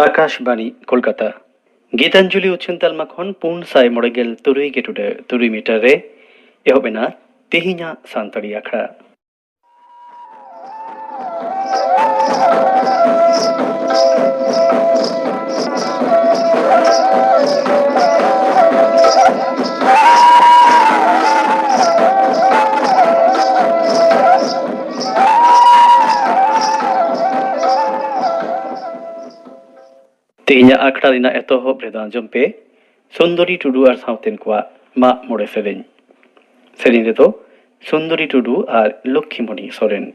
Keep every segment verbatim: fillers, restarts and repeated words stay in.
ᱟᱠᱟᱥᱵᱟᱬᱤ ᱠᱳᱞᱠᱟᱛᱟ᱾ ᱜᱤᱛᱟᱧᱡᱚᱞᱤ ᱩᱪᱷᱟᱹᱱ ᱛᱟᱞᱢᱟ ᱠᱷᱚᱱ ᱯᱩᱱ ᱥᱟᱭ ᱢᱚᱬᱮ ᱜᱮᱞ ᱛᱩᱨᱩᱭ ᱜᱮ ᱴᱩᱰᱟᱹᱜ ᱛᱩᱨᱩᱭ ᱢᱤᱴᱟᱨ ᱨᱮ ᱮᱦᱚᱵ ᱮᱱᱟ ᱛᱮᱦᱮᱧᱟᱜ ᱥᱟᱱᱛᱟᱲᱤ ᱟᱠᱷᱲᱟ᱾ ᱛᱮᱦᱮᱧᱟᱜ ᱟᱠᱷᱲᱟ ᱨᱮᱱᱟᱜ ᱮᱛᱚᱦᱚᱵ ᱨᱮᱫᱚ ᱟᱸᱡᱚᱢ ᱯᱮ ᱥᱩᱱᱫᱚᱨᱤ ᱴᱩᱰᱩ ᱟᱨ ᱥᱟᱶᱛᱮᱱ ᱠᱚᱣᱟᱜ ᱢᱟᱜ ᱢᱚᱬᱮ ᱥᱮᱨᱮᱧ᱾ ᱥᱮᱨᱮᱧ ᱨᱮᱫᱚ ᱥᱩᱱᱫᱚᱨᱤ ᱴᱩᱰᱩ ᱟᱨ ᱞᱚᱠᱠᱷᱤᱢᱚᱬᱤ ᱥᱚᱨᱮᱱ᱾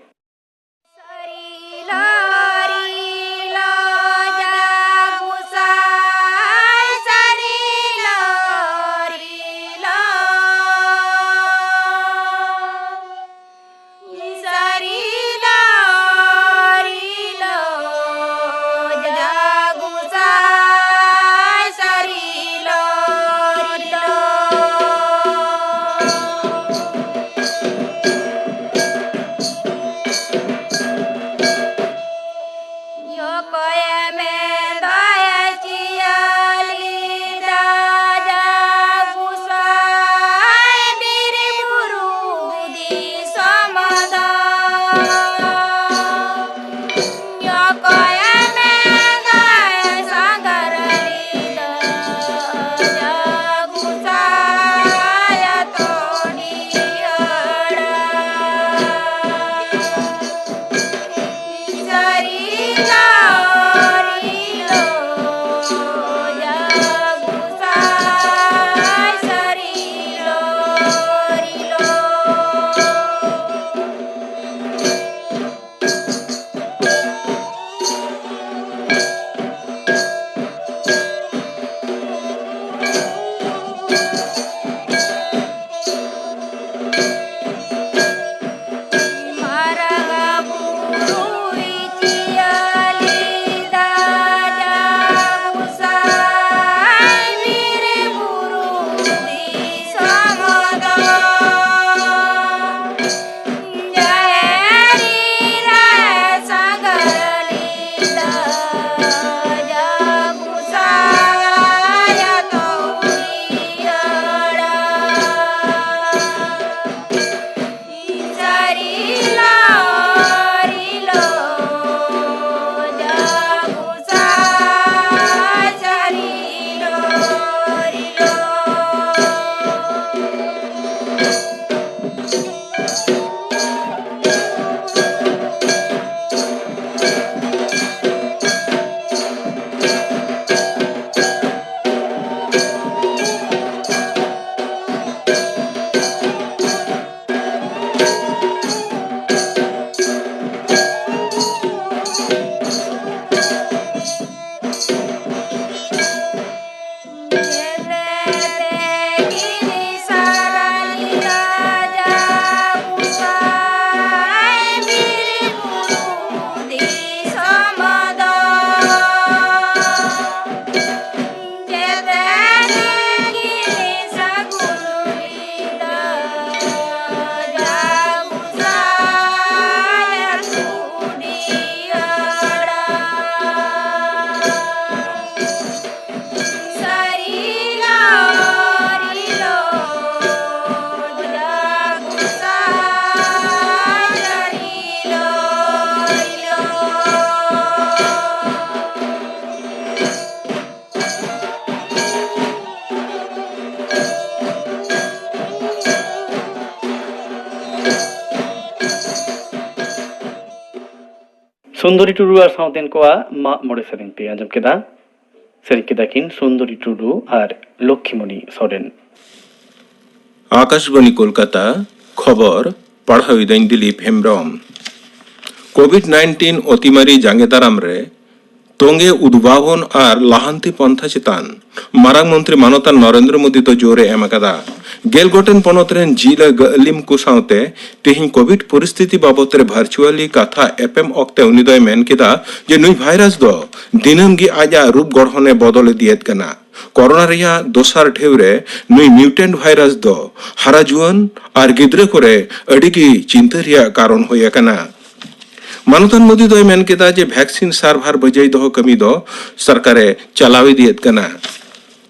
ᱥᱩᱱᱫᱚᱨᱤ ᱴᱩᱰᱩ ᱟᱨ ᱥᱟᱶᱛᱮᱱ ᱠᱚᱣᱟᱜ ᱢᱟᱜ ᱢᱚᱬᱮ ᱥᱮᱨᱮᱧ ᱯᱮ ᱟᱸᱡᱚᱢ ᱠᱮᱫᱟ᱾ ᱥᱮᱨᱮᱧ ᱠᱮᱫᱟ ᱠᱤᱱ ᱥᱩᱱᱫᱚᱨᱤ ᱴᱩᱰᱩ ᱟᱨ ᱞᱚᱠᱠᱷᱤᱢᱚᱱᱤ ᱥᱚᱨᱮᱱ᱾ ᱟᱠᱟᱥᱵᱟᱬᱤ ᱠᱳᱞᱠᱟᱛᱟ, ᱠᱷᱚᱵᱚᱨ ᱯᱟᱲᱦᱟᱣ ᱤᱫᱟᱹᱧ ᱫᱤᱞᱤᱯ ᱦᱮᱢᱵᱨᱚᱢ᱾ ᱠᱳᱵᱷᱤᱰ ᱱᱟᱭᱤᱱᱴᱤᱱ ᱚᱛᱤᱢᱟᱨᱤ ᱡᱟᱸᱜᱮ ᱫᱟᱨᱟᱢ ᱨᱮ ᱛᱚᱸᱜᱮ ᱩᱫᱵᱷᱟᱵᱚᱱ ᱟᱨ ᱞᱟᱦᱟᱱᱛᱤ ᱯᱚᱱᱛᱷᱟ ᱪᱮᱛᱟᱱ ᱢᱟᱨᱟᱝ ᱢᱚᱱᱛᱨᱤ ᱢᱟᱱᱚᱛᱟᱱ ᱱᱚᱨᱮᱱᱫᱨᱚ ᱢᱳᱫᱤ ᱫᱚ ᱡᱳᱨ ᱮ ᱮᱢ ᱟᱠᱟᱫᱟ᱾ ᱜᱮᱞ ᱜᱚᱴᱮᱱ ᱯᱚᱱᱚᱛ ᱨᱮᱱ ᱡᱤᱞ ᱜᱟᱹᱞᱤᱢ ᱠᱚ ᱥᱟᱶᱛᱮ ᱛᱮᱦᱮᱧ ᱠᱳᱵᱷᱤᱰ ᱯᱚᱨᱤᱥᱛᱷᱤᱛᱤ ᱵᱟᱵᱚᱛ ᱨᱮ ᱵᱷᱟᱨᱪᱩᱣᱟᱞᱤ ᱠᱟᱛᱷᱟ ᱮᱯᱮᱢ ᱚᱠᱛᱮ ᱩᱱᱤ ᱫᱚᱭ ᱢᱮᱱ ᱠᱮᱫᱟ ᱡᱮ ᱱᱩᱭ ᱵᱷᱟᱭᱨᱟᱥ ᱫᱚ ᱫᱤᱱᱟᱹᱢ ᱜᱮ ᱟᱡᱟᱜ ᱨᱩᱯ ᱜᱚᱲᱦᱚᱱ ᱮ ᱵᱚᱫᱚᱞ ᱤᱫᱤᱭᱮᱫ ᱠᱟᱱᱟ᱾ ᱠᱚᱨᱳᱱᱟ ᱨᱮᱭᱟᱜ ᱫᱚᱥᱟᱨ ᱰᱷᱮᱣ ᱨᱮ ᱱᱩᱭ ᱢᱤᱭᱩᱴᱮᱱᱴ ᱵᱷᱟᱭᱨᱟᱥ ᱫᱚ ᱦᱟᱨᱟ ᱡᱩᱣᱟᱹᱱ ᱟᱨ ᱜᱤᱫᱽᱨᱟᱹ ᱠᱚᱨᱮ ᱟᱹᱰᱤ ᱜᱮ ᱪᱤᱱᱛᱟᱹ ᱨᱮᱭᱟᱜ ᱠᱟᱨᱚᱱ ᱦᱩᱭ ᱟᱠᱟᱱᱟ᱾ ᱢᱟᱱᱚᱛᱟᱱ ᱢᱳᱫᱤ ᱫᱚᱭ ᱢᱮᱱ ᱠᱮᱫᱟ ᱡᱮ ᱵᱷᱮᱠᱥᱤᱱ ᱥᱟᱨᱵᱷᱟᱨ ᱵᱟᱹᱡᱟᱹᱭ ᱫᱚᱦᱚ ᱠᱟᱹᱢᱤ ᱫᱚ ᱥᱚᱨᱠᱟᱨ ᱮ ᱪᱟᱞᱟᱣ ᱤᱫᱤᱭᱮᱫ ᱠᱟᱱᱟ᱾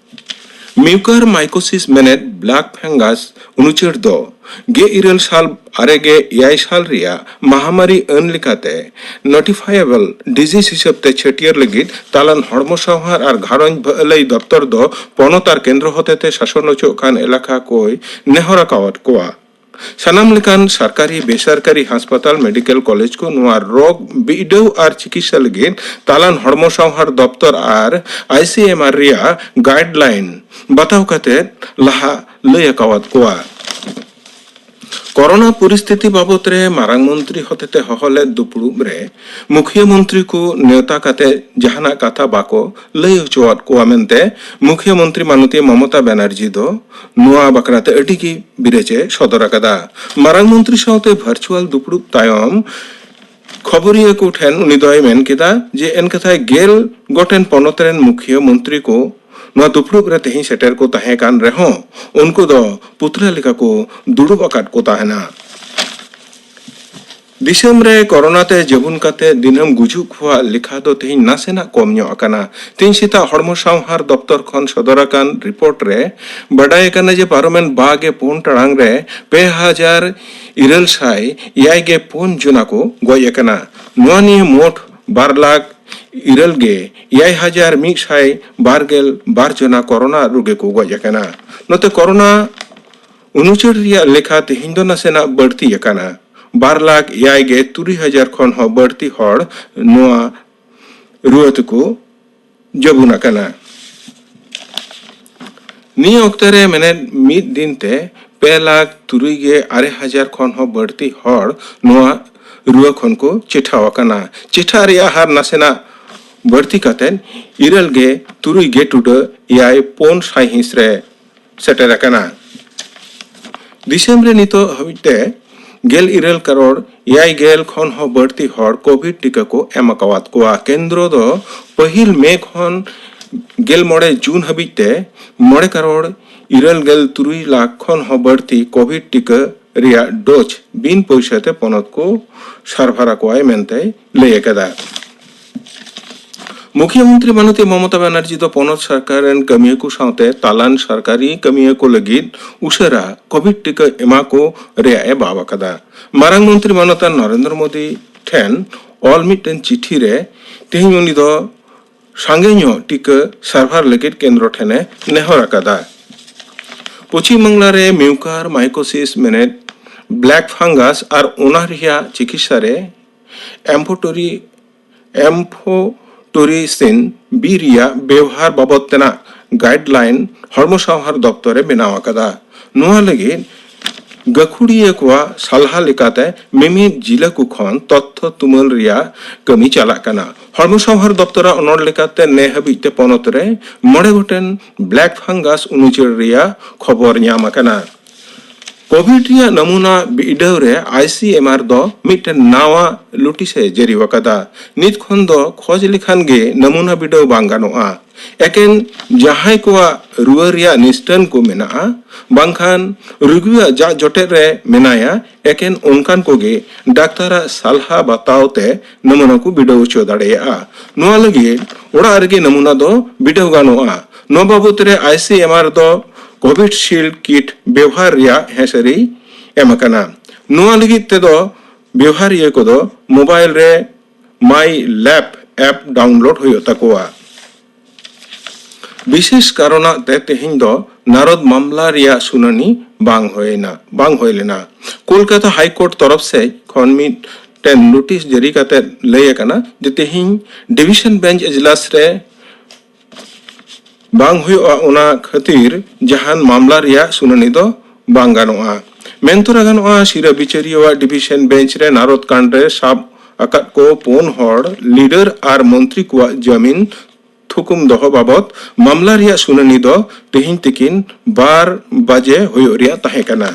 ᱢᱤᱭᱩᱠᱟᱨ ᱢᱟᱭᱠᱳᱥᱤᱥ ᱢᱮᱱᱮᱫ ᱵᱞᱟᱠ ᱯᱷᱟᱝᱜᱟᱥ ᱩᱱᱩᱪᱟᱹᱲ ᱫᱚ ᱜᱮᱞ ᱤᱨᱟᱹᱞ ᱥᱟᱞ ᱟᱨᱮ ᱜᱮ ᱮᱭᱟᱭ ᱥᱟᱞ ᱨᱮᱭᱟᱜ ᱢᱟᱦᱟᱢᱟᱨᱤ ᱟᱹᱱ ᱞᱮᱠᱟᱛᱮ notifiable disease ᱦᱤᱥᱟᱹᱵ ᱛᱮ ᱪᱷᱟᱹᱴᱭᱟᱹᱨ ᱞᱟᱹᱜᱤᱫ ᱛᱟᱞᱟᱱ ᱦᱚᱲᱢᱚ ᱥᱟᱶᱦᱟᱨ ᱟᱨ ᱜᱷᱟᱨᱚᱸᱡᱽ ᱵᱷᱟᱹᱞᱟᱹᱭ ᱫᱚᱯᱛᱚᱨ ᱫᱚ ᱯᱚᱱᱚᱛ ᱟᱨ ᱠᱮᱱᱫᱨᱚ ᱦᱚᱛᱮᱛᱮ ᱥᱟᱥᱚᱱ ᱚᱪᱚᱜ ᱠᱟᱱ ᱮᱞᱟᱠᱟ ᱠᱚᱭ ᱱᱮᱦᱚᱨ ᱟᱠᱟᱣᱟᱫ ᱠᱚᱣᱟ᱾ ᱥᱟᱱᱟᱢ ᱞᱮᱠᱟᱱ ᱥᱚᱨᱠᱟᱨᱤ ᱵᱮᱥᱚᱨᱠᱟᱨᱤ ᱦᱟᱥᱯᱟᱛᱟᱞ, ᱢᱮᱰᱤᱠᱮᱞ ᱠᱚᱞᱮᱡᱽ ᱠᱚ ᱱᱚᱣᱟ ᱨᱳᱜᱽ ᱵᱤᱰᱟᱹᱣ ᱟᱨ ᱪᱤᱠᱤᱛᱥᱟ ᱞᱟᱹᱜᱤᱫ ᱛᱟᱞᱟᱱ ᱦᱚᱲᱢᱚ ᱥᱟᱶᱦᱟᱨ ᱫᱚᱯᱛᱚᱨ ᱟᱨ ᱟᱭ ᱥᱤ ᱮᱢ ᱟᱨ ᱨᱮᱭᱟᱜ ᱜᱟᱭᱤᱰᱞᱟᱭᱤᱱ ᱵᱟᱛᱟᱣ ᱠᱟᱛᱮ ᱞᱟᱦᱟ ᱞᱟᱹᱭ ᱟᱠᱟᱣᱟᱫ ᱠᱚᱣᱟ᱾ ᱠᱚᱨᱳᱱᱟ ᱯᱚᱨᱤᱥᱛᱷᱤᱛᱤ ᱵᱟᱵᱚᱛ ᱨᱮ ᱢᱟᱨᱟᱝ ᱢᱚᱱᱛᱨᱤ ᱦᱚᱛᱮᱛᱮ ᱦᱚᱦᱚ ᱞᱮᱫ ᱫᱩᱯᱲᱩᱵ ᱨᱮ ᱢᱩᱠᱷᱤᱭᱟᱹ ᱢᱚᱱᱛᱨᱤ ᱠᱚ ᱱᱮᱣᱛᱟ ᱠᱟᱛᱮ ᱡᱟᱦᱟᱱᱟᱜ ᱠᱟᱛᱷᱟ ᱵᱟᱠᱚ ᱞᱟᱹᱭ ᱦᱚᱪᱚᱣᱟᱫ ᱠᱚᱣᱟ ᱢᱮᱱᱛᱮ ᱢᱩᱠᱷᱤᱭᱟᱹ ᱢᱚᱱᱛᱨᱤ ᱢᱟᱱᱚᱛᱤ ᱢᱚᱢᱚᱛᱟ ᱵᱟᱱᱟᱨᱡᱤ ᱫᱚ ᱱᱚᱣᱟ ᱵᱟᱠᱷᱨᱟᱛᱮ ᱟᱹᱰᱤ ᱜᱮ ᱵᱤᱨᱮᱪ ᱮ ᱥᱚᱫᱚᱨ ᱟᱠᱟᱫᱟ᱾ ᱢᱟᱨᱟᱝ ᱢᱚᱱᱛᱨᱤ ᱥᱟᱶᱛᱮ ᱵᱷᱟᱨᱪᱩᱣᱟᱞ ᱫᱩᱯᱲᱩᱵ ᱛᱟᱭᱚᱢ ᱠᱷᱚᱵᱚᱨᱤᱭᱟᱹ ᱠᱚ ᱴᱷᱮᱱ ᱩᱱᱤ ᱫᱚᱭ ᱢᱮᱱ ᱠᱮᱫᱟ ᱡᱮ ᱮᱱᱠᱟᱛᱷᱟᱭ ᱜᱮᱞ ᱜᱚᱴᱮᱱ ᱯᱚᱱᱚᱛ ᱨᱮᱱ ᱢᱩᱠᱷᱤᱭᱟᱹ ᱢᱚᱱᱛᱨᱤ ᱠᱚ ᱱᱚᱣᱟ ᱫᱩᱯᱲᱩᱵ ᱨᱮ ᱛᱮᱦᱮᱧ ᱥᱮᱴᱮᱨ ᱠᱚ ᱛᱟᱦᱮᱸ ᱠᱟᱱ ᱨᱮᱦᱚᱸ ᱩᱱᱠᱩ ᱫᱚ ᱯᱩᱛᱞᱟᱹ ᱞᱮᱠᱟ ᱠᱚ ᱫᱩᱲᱩᱵ ᱟᱠᱟᱫ ᱠᱚ ᱛᱟᱦᱮᱱᱟ᱾ ᱫᱤᱥᱚᱢ ᱨᱮ ᱠᱚᱨᱳᱱᱟ ᱛᱮ ᱡᱟᱹᱵᱩᱱ ᱠᱟᱛᱮ ᱫᱤᱱᱟᱹᱢ ᱜᱩᱡᱩᱜ ᱠᱚᱣᱟᱜ ᱞᱮᱠᱷᱟ ᱫᱚ ᱛᱮᱦᱮᱧ ᱱᱟᱥᱮᱱᱟᱜ ᱠᱚᱢ ᱧᱚᱜ ᱟᱠᱟᱱᱟ᱾ ᱛᱮᱦᱮᱧ ᱥᱮᱛᱟᱜ ᱦᱚᱲᱢᱚ ᱥᱟᱶᱦᱟᱨ ᱫᱚᱯᱛᱚᱨ ᱠᱷᱚᱱ ᱥᱚᱫᱚᱨ ᱟᱠᱟᱱ ᱨᱤᱯᱳᱨᱴ ᱨᱮ ᱵᱟᱰᱟᱭ ᱟᱠᱟᱱᱟ ᱡᱮ ᱯᱟᱨᱚᱢᱮᱱ ᱵᱟᱜᱮ ᱯᱩᱱ ᱴᱟᱲᱟᱝ ᱨᱮ ᱯᱮ ᱦᱟᱡᱟᱨ ᱤᱨᱟᱹᱞ ᱥᱟᱭ ᱮᱭᱟᱭ ᱜᱮ ᱯᱩᱱ ᱡᱚᱱᱟ ᱠᱚ ᱜᱚᱡ ᱟᱠᱟᱱᱟ᱾ ᱱᱚᱣᱟ ᱱᱤᱭᱮ ᱢᱳᱴ ᱵᱟᱨ ᱞᱟᱠᱷ ᱤᱨᱟᱹᱞ ᱜᱮ ᱮᱭᱟᱭ ᱦᱟᱡᱟᱨ ᱢᱤᱫ ᱥᱟᱭ ᱵᱟᱨ ᱜᱮᱞ ᱵᱟᱨ ᱡᱚᱱᱟ ᱠᱚᱨᱳᱱᱟ ᱨᱩᱜᱤ ᱠᱚ ᱜᱚᱡ ᱟᱠᱟᱱᱟ᱾ ᱱᱚᱛᱮ ᱠᱚᱨᱳᱱᱟ ᱩᱱᱩᱪᱟᱹᱲ ᱨᱮᱭᱟᱜ ᱞᱮᱠᱷᱟ ᱛᱮᱦᱮᱧ ᱫᱚ ᱱᱟᱥᱮᱱᱟᱜ ᱵᱟᱹᱲᱛᱤ ᱟᱠᱟᱱᱟ᱾ ᱵᱟᱨ ᱞᱟᱠᱷ ᱮᱭᱟᱭ ᱜᱮ ᱛᱩᱨᱩᱭ ᱦᱟᱡᱟᱨ ᱠᱷᱚᱱ ᱦᱚᱸ ᱵᱟᱹᱲᱛᱤ ᱦᱚᱲ ᱱᱚᱣᱟ ᱨᱩᱣᱟᱹ ᱛᱮᱠᱚ ᱡᱟᱹᱵᱩᱱ ᱟᱠᱟᱱᱟ᱾ ᱱᱤᱭᱟᱹ ᱚᱠᱛᱮ ᱨᱮ ᱢᱮᱱᱮᱫ ᱢᱤᱫ ᱫᱤᱱ ᱛᱮ ᱯᱮ ᱞᱟᱠᱷ ᱛᱩᱨᱩᱭ ᱜᱮ ᱟᱨᱮ ᱦᱟᱡᱟᱨ ᱠᱷᱚᱱ ᱦᱚᱸ ᱵᱟᱹᱲᱛᱤ ᱦᱚᱲ ᱱᱚᱣᱟ ᱨᱩᱣᱟᱹ ᱠᱷᱚᱱ ᱠᱚ ᱪᱮᱴᱷᱟᱣ ᱟᱠᱟᱱᱟ᱾ ᱪᱮᱴᱷᱟ ᱨᱮᱭᱟᱜ ᱦᱟᱨ ᱱᱟᱥᱮᱱᱟᱜ ᱵᱟᱹᱲᱛᱤ ᱠᱟᱛᱮ ᱤᱨᱟᱹᱞ ᱜᱮ ᱛᱩᱨᱩᱭ ᱜᱮ ᱴᱩᱰᱟᱹ ᱮᱭᱟᱭ ᱯᱩᱱ ᱥᱟᱭᱦᱤᱸᱥ ᱨᱮ ᱥᱮᱴᱮᱨ ᱟᱠᱟᱱᱟ᱾ ᱫᱤᱥᱚᱢ ᱨᱮ ᱱᱤᱛᱚᱜ ᱦᱟᱹᱵᱤᱡ ᱛᱮ ᱜᱮᱞ ᱤᱨᱟᱹᱞ ᱠᱟᱨᱳᱲ ᱮᱭᱟᱭ ᱜᱮᱞ ᱠᱷᱚᱱ ᱦᱚᱸ ᱵᱟᱹᱲᱛᱤ ᱦᱚᱲ ᱠᱳᱵᱷᱤᱰ ᱴᱤᱠᱟᱹ ᱠᱚ ᱮᱢ ᱟᱠᱟᱣᱟᱫ ᱠᱚᱣᱟ᱾ ᱠᱮᱱᱫᱨᱚ ᱫᱚ ᱯᱟᱹᱦᱤᱞ ᱢᱮ ᱠᱷᱚᱱ ᱜᱮᱞ ᱢᱚᱬᱮ ᱡᱩᱱ ᱦᱟᱹᱵᱤᱡ ᱛᱮ ᱢᱚᱬᱮ ᱠᱟᱨᱳᱲ ᱤᱨᱟᱹᱞ ᱜᱮᱞ ᱛᱩᱨᱩᱭ ᱞᱟᱠᱷ ᱠᱷᱚᱱ ᱦᱚᱸ ᱵᱟᱹᱲᱛᱤ ᱠᱳᱵᱷᱤᱰ ᱴᱤᱠᱟᱹ ᱨᱮᱭᱟᱜ ᱰᱳᱡᱽ ᱵᱤᱱ ᱯᱚᱭᱥᱟ ᱛᱮ ᱯᱚᱱᱚᱛ ᱠᱚ ᱥᱟᱨᱵᱷᱟᱨ ᱟᱠᱚᱣᱟᱭ ᱢᱮᱱᱛᱮᱭ ᱞᱟᱹᱭ ᱟᱠᱟᱫᱟ᱾ ᱢᱩᱠᱷᱭᱟᱹ ᱢᱚᱱᱛᱨᱤ ᱢᱟᱱᱚᱛᱤ ᱢᱚᱢᱚᱛᱟ ᱵᱟᱱᱟᱨᱡᱤ ᱫᱚ ᱯᱚᱱᱚᱛ ᱥᱚᱨᱠᱟᱨ ᱨᱮᱱ ᱠᱟᱹᱢᱤᱭᱟᱹ ᱠᱚ ᱥᱟᱶᱛᱮ ᱛᱟᱞᱟᱱ ᱥᱚᱨᱠᱟᱨᱤ ᱠᱟᱹᱢᱤᱭᱟᱹ ᱠᱚ ᱞᱟᱹᱜᱤᱫ ᱩᱥᱟᱹᱨᱟ ᱠᱳᱵᱷᱤᱰ ᱴᱤᱠᱟᱹ ᱮᱢᱟ ᱠᱚ ᱨᱮᱭᱟᱜ ᱮ ᱵᱟᱣ ᱟᱠᱟᱫᱟ᱾ ᱢᱟᱨᱟᱝ ᱢᱚᱱᱛᱨᱤ ᱢᱟᱱᱚᱛᱟᱱ ᱱᱚᱨᱮᱱᱫᱨᱚ ᱢᱳᱫᱤ ᱴᱷᱮᱱ ᱚᱞ ᱢᱤᱫᱴᱮᱱ ᱪᱤᱴᱷᱤ ᱨᱮ ᱛᱮᱦᱮᱧ ᱩᱱᱤ ᱫᱚ ᱥᱟᱸᱜᱮ ᱧᱚᱜ ᱴᱤᱠᱟᱹ ᱥᱟᱨᱵᱷᱟᱨ ᱞᱟᱹᱜᱤᱫ ᱠᱮᱱᱫᱨᱚ ᱴᱷᱮᱱᱮ ᱱᱮᱦᱚᱨ ᱟᱠᱟᱫᱟ᱾ ᱯᱚᱪᱷᱤᱢ ᱵᱟᱝᱞᱟ ᱨᱮ ᱢᱤᱣᱠᱟᱨ ᱢᱟᱭᱠᱳᱥᱤᱥ ᱢᱮᱱᱮᱫ ᱵᱞᱮᱠ ᱯᱷᱟᱝᱜᱟᱥ ᱟᱨ ᱚᱱᱟ ᱨᱮᱭᱟᱜ ᱪᱤᱠᱤᱛᱥᱟ ᱨᱮ ᱮᱢᱯᱷᱳᱴᱳᱨᱤ ᱮᱢᱯᱷᱳᱴᱳᱨᱤᱥᱤᱱ ᱵᱤ ᱨᱮᱭᱟᱜ ᱵᱮᱣᱦᱟᱨ ᱵᱟᱵᱚᱫ ᱛᱮᱱᱟᱜ ᱜᱟᱭᱤᱰᱞᱟᱭᱤᱱ ᱦᱚᱲᱢᱚ ᱥᱟᱶᱦᱟᱨ ᱫᱚᱯᱛᱚᱨ ᱮ ᱵᱮᱱᱟᱣ ᱟᱠᱟᱫᱟ᱾ ᱱᱚᱣᱟ ᱞᱟᱹᱜᱤᱫ ᱜᱟᱹᱠᱷᱩᱲᱤᱭᱟᱹ ᱠᱚᱣᱟᱜ ᱥᱟᱞᱦᱟ ᱞᱮᱠᱟᱛᱮ ᱢᱤᱢᱤᱫ ᱡᱤᱞᱟᱹ ᱠᱚ ᱠᱷᱚᱱ ᱛᱚᱛᱛᱷᱚ ᱛᱩᱢᱟᱹᱞ ᱨᱮᱭᱟᱜ ᱠᱟᱹᱢᱤ ᱪᱟᱞᱟᱜ ᱠᱟᱱᱟ᱾ ᱦᱚᱲᱢᱚ ᱥᱟᱶᱦᱟᱨ ᱫᱚᱯᱛᱚᱨᱟᱜ ᱚᱱᱚᱞ ᱞᱮᱠᱟᱛᱮ ᱱᱮ ᱦᱟᱹᱵᱤᱡ ᱛᱮ ᱯᱚᱱᱚᱛ ᱨᱮ ᱢᱚᱬᱮ ᱜᱚᱴᱮᱱ ᱵᱞᱮᱠ ᱯᱷᱟᱝᱜᱟᱥ ᱩᱱᱩᱪᱟᱹᱲ ᱨᱮᱭᱟᱜ ᱠᱷᱚᱵᱚᱨ ᱧᱟᱢ ᱟᱠᱟᱱᱟ᱾ ᱠᱳᱵᱷᱤᱰ ᱨᱮᱭᱟᱜ ᱱᱟᱢᱩᱱᱟ ᱵᱤᱰᱟᱹᱣ ᱨᱮ ᱟᱭ ᱥᱤ ᱮᱢ ᱟᱨ ᱫᱚ ᱢᱤᱫᱴᱮᱱ ᱱᱟᱣᱟ ᱞᱩᱴᱤᱥ ᱮ ᱡᱟᱹᱨᱤ ᱟᱠᱟᱫᱟ᱾ ᱱᱤᱛ ᱠᱷᱚᱱ ᱫᱚ ᱠᱷᱚᱡᱽ ᱞᱮᱠᱷᱟᱱ ᱜᱮ ᱱᱟᱢᱩᱱᱟ ᱵᱤᱰᱟᱹᱣ ᱵᱟᱝ ᱜᱟᱱᱚᱜᱼᱟ᱾ ᱮᱠᱮᱱ ᱡᱟᱦᱟᱸᱭ ᱠᱚᱣᱟᱜ ᱨᱩᱣᱟᱹ ᱨᱮᱭᱟᱜ ᱱᱤᱥᱴᱟᱹᱱ ᱠᱚ ᱢᱮᱱᱟᱜᱼᱟ, ᱵᱟᱝᱠᱷᱟᱱ ᱨᱩᱜᱤᱭᱟᱜ ᱡᱟᱜ ᱡᱚᱴᱮᱫ ᱨᱮ ᱢᱮᱱᱟᱭᱟ, ᱮᱠᱮᱱ ᱚᱱᱠᱟᱱ ᱠᱚᱜᱮ ᱰᱟᱠᱛᱟᱨᱟᱜ ᱥᱟᱞᱦᱟ ᱵᱟᱛᱟᱣ ᱛᱮ ᱱᱟᱢᱩᱱᱟ ᱠᱚ ᱵᱤᱰᱟᱹᱣ ᱦᱚᱪᱚ ᱫᱟᱲᱮᱭᱟᱜᱼᱟ᱾ ᱱᱚᱣᱟ ᱞᱟᱹᱜᱤᱫ ᱚᱲᱟᱜ ᱨᱮᱜᱮ ᱱᱟᱢᱩᱱᱟ ᱫᱚ ᱵᱤᱰᱟᱹᱣ ᱜᱟᱱᱚᱜᱼᱟ᱾ ᱱᱚᱣᱟ ᱵᱟᱵᱚᱛ ᱨᱮ ᱟᱭ ᱥᱤ ᱮᱢ ᱟᱨ ᱫᱚ ᱠᱳᱵᱷᱤᱰᱥᱤᱞᱰ ᱠᱤᱴ ᱵᱮᱣᱦᱟᱨ ᱨᱮᱭᱟᱜ ᱦᱮᱸᱥᱟᱹᱨᱤ ᱮᱢ ᱟᱠᱟᱱᱟ᱾ ᱱᱚᱣᱟ ᱞᱟᱹᱜᱤᱫ ᱛᱮᱫᱚ ᱵᱮᱣᱦᱟᱨᱤᱭᱟᱹ ᱠᱚᱫᱚ ᱢᱳᱵᱟᱭᱤᱞ ᱨᱮ ᱢᱟᱭ ᱞᱮᱵ ᱮᱯ ᱰᱟᱣᱩᱱᱞᱳᱰ ᱦᱩᱭᱩᱜ ᱛᱟᱠᱚᱣᱟ᱾ ᱵᱤᱥᱮᱥ ᱠᱟᱨᱚᱱᱟᱜ ᱛᱮ ᱛᱮᱦᱮᱧ ᱫᱚ ᱱᱟᱨᱚᱫ ᱢᱟᱢᱞᱟ ᱨᱮᱭᱟᱜ ᱥᱩᱱᱟᱹᱱᱤ ᱵᱟᱝ ᱦᱩᱭᱮᱱᱟ, ᱵᱟᱝ ᱦᱩᱭ ᱞᱮᱱᱟ᱾ ᱠᱳᱞᱠᱟᱛᱟ ᱦᱟᱭ ᱠᱳᱨᱴ ᱛᱚᱨᱚᱯ ᱥᱮᱡ ᱠᱷᱚᱱ ᱢᱤᱫᱴᱮᱱ ᱱᱳᱴᱤᱥ ᱡᱟᱹᱨᱤ ᱠᱟᱛᱮ ᱞᱟᱹᱭ ᱟᱠᱟᱱᱟ ᱡᱮ ᱛᱮᱦᱮᱧ ᱰᱤᱵᱤᱥᱚᱱ ᱵᱮᱧᱪ ᱮᱡᱞᱟᱥ ᱨᱮ ᱵᱟᱝ ᱦᱩᱭᱩᱜᱼᱟ, ᱚᱱᱟ ᱠᱷᱟᱹᱛᱤᱨ ᱡᱟᱦᱟᱱ ᱢᱟᱢᱞᱟ ᱨᱮᱭᱟᱜ ᱥᱩᱱᱟᱹᱱᱤ ᱫᱚ ᱵᱟᱝ ᱜᱟᱱᱚᱜᱼᱟ᱾ ᱢᱮᱱ ᱛᱚᱨᱟ ᱜᱟᱱᱚᱜᱼᱟ, ᱥᱤᱨᱟᱹ ᱵᱤᱪᱟᱹᱨᱤᱭᱟᱹᱣᱟᱜ ᱰᱤᱵᱤᱥᱚᱱ ᱵᱮᱧᱪ ᱨᱮ ᱱᱟᱨᱚᱫ ᱠᱟᱱᱰ ᱨᱮ ᱥᱟᱵ ᱟᱠᱟᱫ ᱠᱚ ᱯᱩᱱ ᱦᱚᱲ ᱞᱤᱰᱟᱨ ᱟᱨ ᱢᱚᱱᱛᱨᱤ ᱠᱚᱣᱟᱜ ᱡᱟᱹᱢᱤᱱ ᱛᱷᱩᱠᱩᱢ ᱫᱚᱦᱚ ᱵᱟᱵᱚᱛ ᱢᱟᱢᱞᱟ ᱨᱮᱭᱟᱜ ᱥᱩᱱᱟᱹᱱᱤ ᱫᱚ ᱛᱮᱦᱮᱧ ᱛᱤᱠᱤᱱ ᱵᱟᱨ ᱵᱟᱡᱮ ᱦᱩᱭᱩᱜ ᱨᱮᱭᱟᱜ ᱛᱟᱦᱮᱸ ᱠᱟᱱᱟ᱾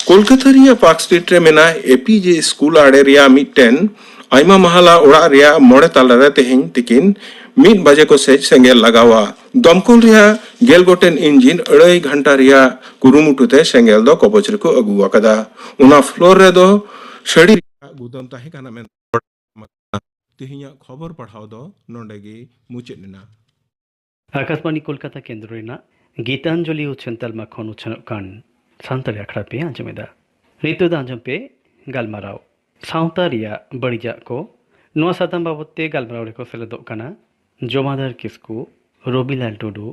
ᱠᱳᱞᱠᱟᱛᱟ ᱨᱮᱭᱟᱜ ᱯᱟᱨᱠ ᱥᱴᱨᱤᱴ ᱨᱮ ᱢᱮᱱᱟᱜ ᱮ ᱯᱤ ᱡᱮ ᱥᱠᱩᱞ ᱟᱲᱮ ᱨᱮᱭᱟᱜ ᱢᱤᱫᱴᱮᱱ ᱟᱭᱢᱟ ᱢᱟᱦᱟᱞᱟ ᱚᱲᱟᱜ ᱨᱮᱭᱟᱜ ᱢᱚᱬᱮ ᱛᱟᱞᱟ ᱨᱮ ᱛᱮᱦᱮᱧ ᱛᱤᱠᱤᱱ ᱢᱤᱫ ᱵᱟᱡᱮ ᱠᱚ ᱥᱮᱡ ᱥᱮᱸᱜᱮᱞ ᱞᱟᱜᱟᱣᱟ᱾ ᱫᱚᱢᱠᱚᱞ ᱨᱮᱭᱟᱜ ᱜᱮᱞ ᱜᱚᱴᱮᱱ ᱤᱧᱡᱤᱱ ᱟᱹᱲᱟᱹᱭ ᱜᱷᱚᱱᱴᱟ ᱨᱮᱭᱟᱜ ᱠᱩᱨᱩᱢᱩᱴᱩ ᱛᱮ ᱥᱮᱸᱜᱮᱞ ᱫᱚ ᱠᱚᱵᱚᱡ ᱨᱮᱠᱚ ᱟᱹᱜᱩ ᱟᱠᱟᱫᱟ᱾ ᱚᱱᱟ ᱯᱷᱞᱳᱨ ᱨᱮᱫᱚ ᱥᱟᱹᱲᱤ ᱨᱮᱭᱟᱜ ᱜᱩᱫᱟᱢ ᱛᱟᱦᱮᱸ ᱠᱟᱱᱟ ᱢᱮᱱᱛᱮ ᱛᱮᱦᱮᱧᱟᱜ ᱠᱷᱚᱵᱚᱨ ᱯᱟᱲᱦᱟᱣ ᱫᱚ ᱱᱚᱰᱮ ᱜᱮ ᱢᱩᱪᱟᱹᱫ ᱮᱱᱟ᱾ ᱟᱠᱟᱥᱵᱟᱬᱤ ᱠᱳᱞᱠᱟᱛᱟ ᱠᱮᱱᱫᱨᱚ ᱨᱮᱱᱟᱜ ᱜᱤᱛᱟᱧᱡᱚᱞᱤ ᱩᱪᱷᱟᱹᱱ ᱛᱟᱞᱢᱟ ᱠᱷᱚᱱ ᱩᱪᱷᱟᱹᱱᱚᱜ ᱠᱟᱱ ᱥᱟᱱᱛᱟᱲᱤ ᱟᱠᱷᱲᱟ ᱯᱮ ᱟᱸᱡᱚᱢᱮᱫᱟ᱾ ᱱᱤᱛᱚᱜ ᱫᱚ ᱟᱸᱡᱚᱢ ᱯᱮ ᱜᱟᱞᱢᱟᱨᱟᱣ ᱥᱟᱶᱛᱟ ᱨᱮᱭᱟᱜ ᱵᱟᱹᱲᱤᱡᱟᱜ ᱠᱚ᱾ ᱱᱚᱣᱟ ᱥᱟᱛᱟᱢ ᱵᱟᱵᱚᱛ ᱛᱮ ᱜᱟᱞᱢᱟᱨᱟᱣ ᱨᱮᱠᱚ ᱥᱮᱞᱮᱫᱚᱜ ᱠᱟᱱᱟ ᱡᱚᱢᱟᱫᱟᱨ ᱠᱤᱥᱠᱩ, ᱨᱚᱵᱤᱞᱟᱞ ᱴᱩᱰᱩ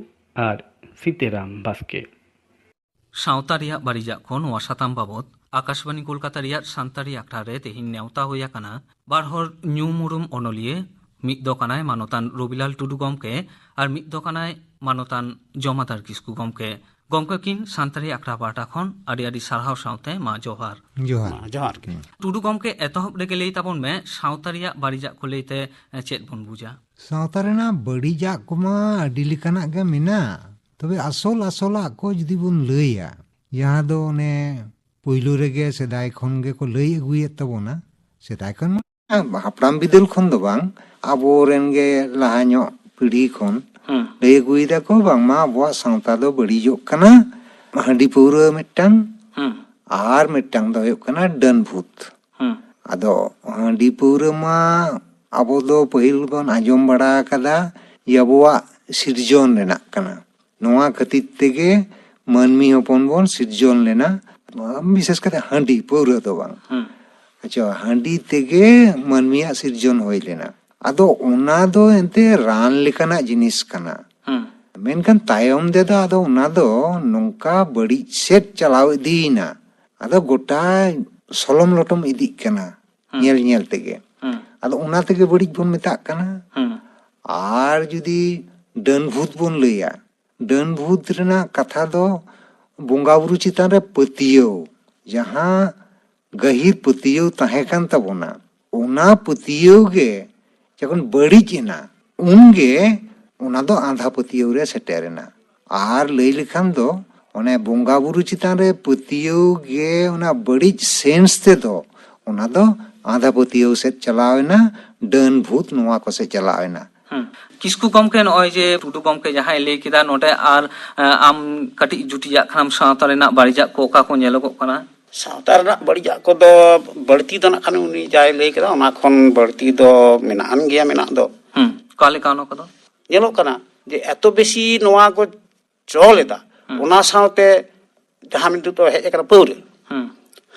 ᱟᱨ ᱥᱤᱛᱟᱹᱨᱟᱢ ᱵᱟᱥᱠᱮ᱾ ᱥᱟᱶᱛᱟ ᱨᱮᱭᱟᱜ ᱵᱟᱹᱲᱤᱡᱟᱜ ᱠᱚ ᱱᱚᱣᱟ ᱥᱟᱛᱟᱢ ᱵᱟᱵᱚᱛ ᱟᱠᱟᱥᱵᱟᱬᱤ ᱠᱳᱞᱠᱟᱛᱟ ᱨᱮᱭᱟᱜ ᱥᱟᱱᱛᱟᱲᱤ ᱟᱠᱷᱲᱟ ᱨᱮ ᱛᱮᱦᱮᱧ ᱱᱮᱣᱛᱟ ᱦᱩᱭ ᱟᱠᱟᱱᱟ ᱵᱟᱨ ᱦᱚᱲ ᱧᱩᱢ ᱩᱨᱩᱢ ᱚᱱᱚᱞᱤᱭᱟᱹ, ᱢᱤᱫ ᱫᱚ ᱠᱟᱱᱟᱭ ᱢᱟᱱᱚᱛᱟᱱ ᱨᱚᱵᱤᱞᱟᱞ ᱴᱩᱰᱩ ᱜᱚᱢᱠᱮ ᱟᱨ ᱢᱤᱫ ᱫᱚ ᱠᱟᱱᱟᱭ ᱢᱟᱱᱚᱛᱟᱱ ᱡᱚᱢᱟᱫᱟᱨ ᱠᱤᱥᱠᱩ ᱜᱚᱢᱠᱮ᱾ ᱜᱚᱢᱠᱮ ᱠᱤᱱ ᱥᱟᱱᱛᱟᱲᱤ ᱟᱠᱷᱲᱟ ᱯᱟᱦᱴᱟ ᱠᱷᱚᱱ ᱟᱹᱰᱤ ᱟᱹᱰᱤ ᱥᱟᱨᱦᱟᱣ ᱥᱟᱶᱛᱮ ᱢᱟ ᱡᱚᱦᱟᱨ᱾ ᱡᱚᱦᱟᱨ᱾ ᱢᱟ ᱡᱚᱦᱟᱨ ᱜᱮ᱾ ᱴᱩᱰᱩ ᱜᱚᱢᱠᱮ, ᱮᱛᱚᱦᱚᱵ ᱨᱮᱜᱮ ᱞᱟᱹᱭ ᱛᱟᱵᱚᱱ ᱢᱮ, ᱥᱟᱶᱛᱟ ᱨᱮᱭᱟᱜ ᱵᱟᱹᱲᱤᱡᱟᱜ ᱠᱚ ᱞᱟᱹᱭᱛᱮ ᱪᱮᱫ ᱵᱚᱱ ᱵᱩᱡᱟ? ᱥᱟᱶᱛᱟ ᱨᱮᱱᱟᱜ ᱵᱟᱹᱲᱤᱡᱟᱜ ᱠᱚᱢᱟ ᱟᱹᱰᱤ ᱞᱮᱠᱟᱱᱟᱜ ᱜᱮ ᱢᱮᱱᱟᱜ, ᱛᱚᱵᱮ ᱟᱥᱚᱞ ᱟᱥᱚᱞᱟᱜ ᱠᱚ ᱡᱩᱫᱤ ᱵᱚᱱ ᱞᱟᱹᱭᱟ, ᱡᱟᱦᱟᱸ ᱫᱚ ᱚᱱᱮ ᱯᱳᱭᱞᱳ ᱨᱮᱜᱮ ᱥᱮᱫᱟᱭ ᱠᱷᱚᱱ ᱜᱮᱠᱚ ᱞᱟᱹᱭ ᱟᱹᱜᱩᱭᱮᱫ ᱛᱟᱵᱚᱱᱟ, ᱥᱮᱫᱟᱭ ᱠᱷᱚᱱ ᱢᱟ ᱦᱟᱯᱲᱟᱢ ᱵᱤᱫᱟᱹᱞ ᱠᱷᱚᱱ ᱫᱚ ᱵᱟᱝ, ᱟᱵᱚᱨᱮᱱ ᱜᱮ ᱞᱟᱦᱟ ᱧᱚᱜ ᱯᱤᱲᱦᱤ ᱠᱷᱚᱱ ᱦᱩᱸ᱾ ᱞᱟᱹᱭ ᱟᱹᱜᱩᱭ ᱫᱟᱠᱚ ᱵᱟᱝᱢᱟ ᱟᱵᱚᱣᱟᱜ ᱥᱟᱶᱛᱟ ᱫᱚ ᱵᱟᱹᱲᱤᱡᱚᱜ ᱠᱟᱱᱟ, ᱦᱟᱺᱰᱤ ᱯᱟᱹᱣᱨᱟᱹ ᱢᱤᱫᱴᱟᱝ ᱦᱩᱸ᱾ ᱟᱨ ᱢᱤᱫᱴᱟᱝ ᱫᱚ ᱦᱩᱭᱩᱜ ᱠᱟᱱᱟ ᱰᱟᱹᱱ ᱵᱷᱩᱛ᱾ ᱦᱩᱸ᱾ ᱟᱫᱚ ᱦᱟᱺᱰᱤ ᱯᱟᱹᱣᱨᱟᱹ ᱢᱟ ᱟᱵᱚ ᱫᱚ ᱯᱟᱹᱦᱤᱞ ᱵᱚᱱ ᱟᱸᱡᱚᱢ ᱵᱟᱲᱟ ᱟᱠᱟᱫᱟ ᱡᱮ ᱟᱵᱚᱣᱟᱜ ᱥᱤᱨᱡᱚᱱ ᱨᱮᱱᱟᱜ ᱠᱟᱱᱟ᱾ ᱱᱚᱣᱟ ᱠᱷᱟᱹᱛᱤᱨ ᱛᱮᱜᱮ ᱢᱟᱹᱱᱢᱤ ᱦᱚᱯᱚᱱ ᱵᱚᱱ ᱥᱤᱨᱡᱚᱱ ᱞᱮᱱᱟ, ᱵᱤᱥᱮᱥ ᱠᱟᱛᱮ ᱦᱟᱺᱰᱤ ᱯᱟᱹᱣᱨᱟᱹ ᱫᱚ ᱵᱟᱝ᱾ ᱦᱩᱸ᱾ ᱟᱪᱪᱷᱟ, ᱦᱟᱺᱰᱤ ᱛᱮᱜᱮ ᱢᱟᱹᱱᱢᱤᱭᱟᱜ ᱥᱤᱨᱡᱚᱱ ᱦᱩᱭ ᱞᱮᱱᱟ᱾ ᱟᱫᱚ ᱚᱱᱟ ᱫᱚ ᱮᱱᱛᱮ ᱨᱟᱱ ᱞᱮᱠᱟᱱᱟᱜ ᱡᱤᱱᱤᱥ ᱠᱟᱱᱟ᱾ ᱦᱩᱸ᱾ ᱢᱮᱱᱠᱷᱟᱱ ᱛᱟᱭᱚᱢ ᱛᱮᱫᱚ ᱟᱫᱚ ᱚᱱᱟ ᱫᱚ ᱱᱚᱝᱠᱟ ᱵᱟᱹᱲᱤᱡ ᱥᱮᱫ ᱪᱟᱞᱟᱣ ᱤᱫᱤᱭᱮᱱᱟ, ᱟᱫᱚ ᱜᱚᱴᱟ ᱥᱚᱞᱚᱢ ᱞᱚᱴᱚᱢ ᱤᱫᱤᱜ ᱠᱟᱱᱟ᱾ ᱦᱩᱸ᱾ ᱧᱮᱞ ᱧᱮᱞ ᱛᱮᱜᱮ᱾ ᱦᱩᱸ᱾ ᱟᱫᱚ ᱚᱱᱟ ᱛᱮᱜᱮ ᱵᱟᱹᱲᱤᱡ ᱵᱚᱱ ᱢᱮᱛᱟᱜ ᱠᱟᱱᱟ᱾ ᱦᱩᱸ᱾ ᱟᱨ ᱡᱩᱫᱤ ᱰᱟᱹᱱ ᱵᱷᱩᱛ ᱵᱚᱱ ᱞᱟᱹᱭᱟ, ᱰᱟᱹᱱ ᱵᱷᱩᱛ ᱨᱮᱱᱟᱜ ᱠᱟᱛᱷᱟ ᱫᱚ ᱵᱚᱸᱜᱟ ᱵᱩᱨᱩ ᱪᱮᱛᱟᱱ ᱨᱮ ᱯᱟᱹᱛᱭᱟᱹᱣ, ᱡᱟᱦᱟᱸ ᱜᱟᱹᱦᱤᱨ ᱯᱟᱹᱛᱭᱟᱹᱣ ᱛᱟᱦᱮᱸ ᱠᱟᱱ ᱛᱟᱵᱚᱱᱟ, ᱚᱱᱟ ᱯᱟᱹᱛᱭᱟᱹᱣ ᱜᱮ ᱡᱚᱠᱷᱚᱱ ᱵᱟᱹᱲᱤᱡ ᱮᱱᱟ, ᱩᱱᱜᱮ ᱚᱱᱟ ᱫᱚ ᱟᱸᱫᱷᱟ ᱯᱟᱹᱛᱭᱟᱹᱣ ᱨᱮ ᱥᱮᱴᱮᱨ ᱮᱱᱟ᱾ ᱟᱨ ᱞᱟᱹᱭ ᱞᱮᱠᱷᱟᱱ ᱫᱚ ᱚᱱᱮ ᱵᱚᱸᱜᱟ ᱵᱩᱨᱩ ᱪᱮᱛᱟᱱ ᱨᱮ ᱯᱟᱹᱛᱭᱟᱹᱣ ᱜᱮ ᱚᱱᱟ ᱵᱟᱹᱲᱤᱡ ᱥᱮᱱᱥ ᱛᱮᱫᱚ ᱚᱱᱟ ᱫᱚ ᱟᱸᱫᱷᱟ ᱯᱟᱹᱛᱭᱟᱹᱣ ᱥᱮᱫ ᱪᱟᱞᱟᱣ ᱮᱱᱟ, ᱰᱟᱹᱱ ᱵᱷᱩᱛ ᱱᱚᱣᱟ ᱠᱚ ᱥᱮᱫ ᱪᱟᱞᱟᱣ ᱮᱱᱟ᱾ ᱦᱩᱸ᱾ ᱠᱤᱥᱠᱩ ᱜᱚᱢᱠᱮ, ᱱᱚᱜᱼᱚᱭ ᱡᱮ ᱴᱩᱰᱩ ᱜᱚᱢᱠᱮ ᱡᱟᱦᱟᱸᱭ ᱞᱟᱹᱭ ᱠᱮᱫᱟ, ᱱᱚᱰᱮ ᱟᱨ, ᱮ, ᱟᱢ ᱠᱟᱹᱴᱤᱡ ᱡᱩᱴᱤᱡᱟᱜ ᱠᱷᱟᱱᱮᱢ ᱥᱟᱶᱛᱟ ᱨᱮᱱᱟᱜ ᱵᱟᱹᱲᱤᱡᱟᱜ ᱠᱚ ᱚᱠᱟ ᱠᱚ ᱧᱮᱞᱚᱜᱚᱜ ᱠᱟᱱᱟ? ᱥᱟᱶᱛᱟ ᱨᱮᱱᱟᱜ ᱵᱟᱹᱲᱤᱡᱟᱜ ᱠᱚᱫᱚ ᱵᱟᱹᱲᱛᱤ ᱫᱚ ᱱᱟᱜ ᱠᱷᱟᱱ ᱩᱱᱤ ᱡᱟᱭ ᱞᱟᱹᱭ ᱠᱮᱫᱟ, ᱚᱱᱟ ᱠᱷᱚᱱ ᱵᱟᱹᱲᱛᱤ ᱫᱚ ᱢᱮᱱᱟᱜ ᱟᱱ ᱜᱮᱭᱟ, ᱢᱮᱱᱟᱜ ᱫᱚ᱾ ᱦᱩᱸ, ᱚᱠᱟ ᱞᱮᱠᱟ ᱚᱱᱟ ᱠᱚᱫᱚ? ᱧᱮᱞᱚᱜ ᱠᱟᱱᱟ ᱡᱮ ᱮᱛᱚ ᱵᱮᱥᱤ ᱱᱚᱣᱟ ᱠᱚ ᱪᱚᱞ ᱮᱫᱟ, ᱦᱩᱸ᱾ ᱚᱱᱟ ᱥᱟᱶᱛᱮ ᱡᱟᱦᱟᱸ ᱢᱤᱫᱴᱮᱡ ᱦᱮᱡ ᱟᱠᱟᱱᱟ ᱯᱟᱹᱣᱨᱟᱹ, ᱦᱩᱸ,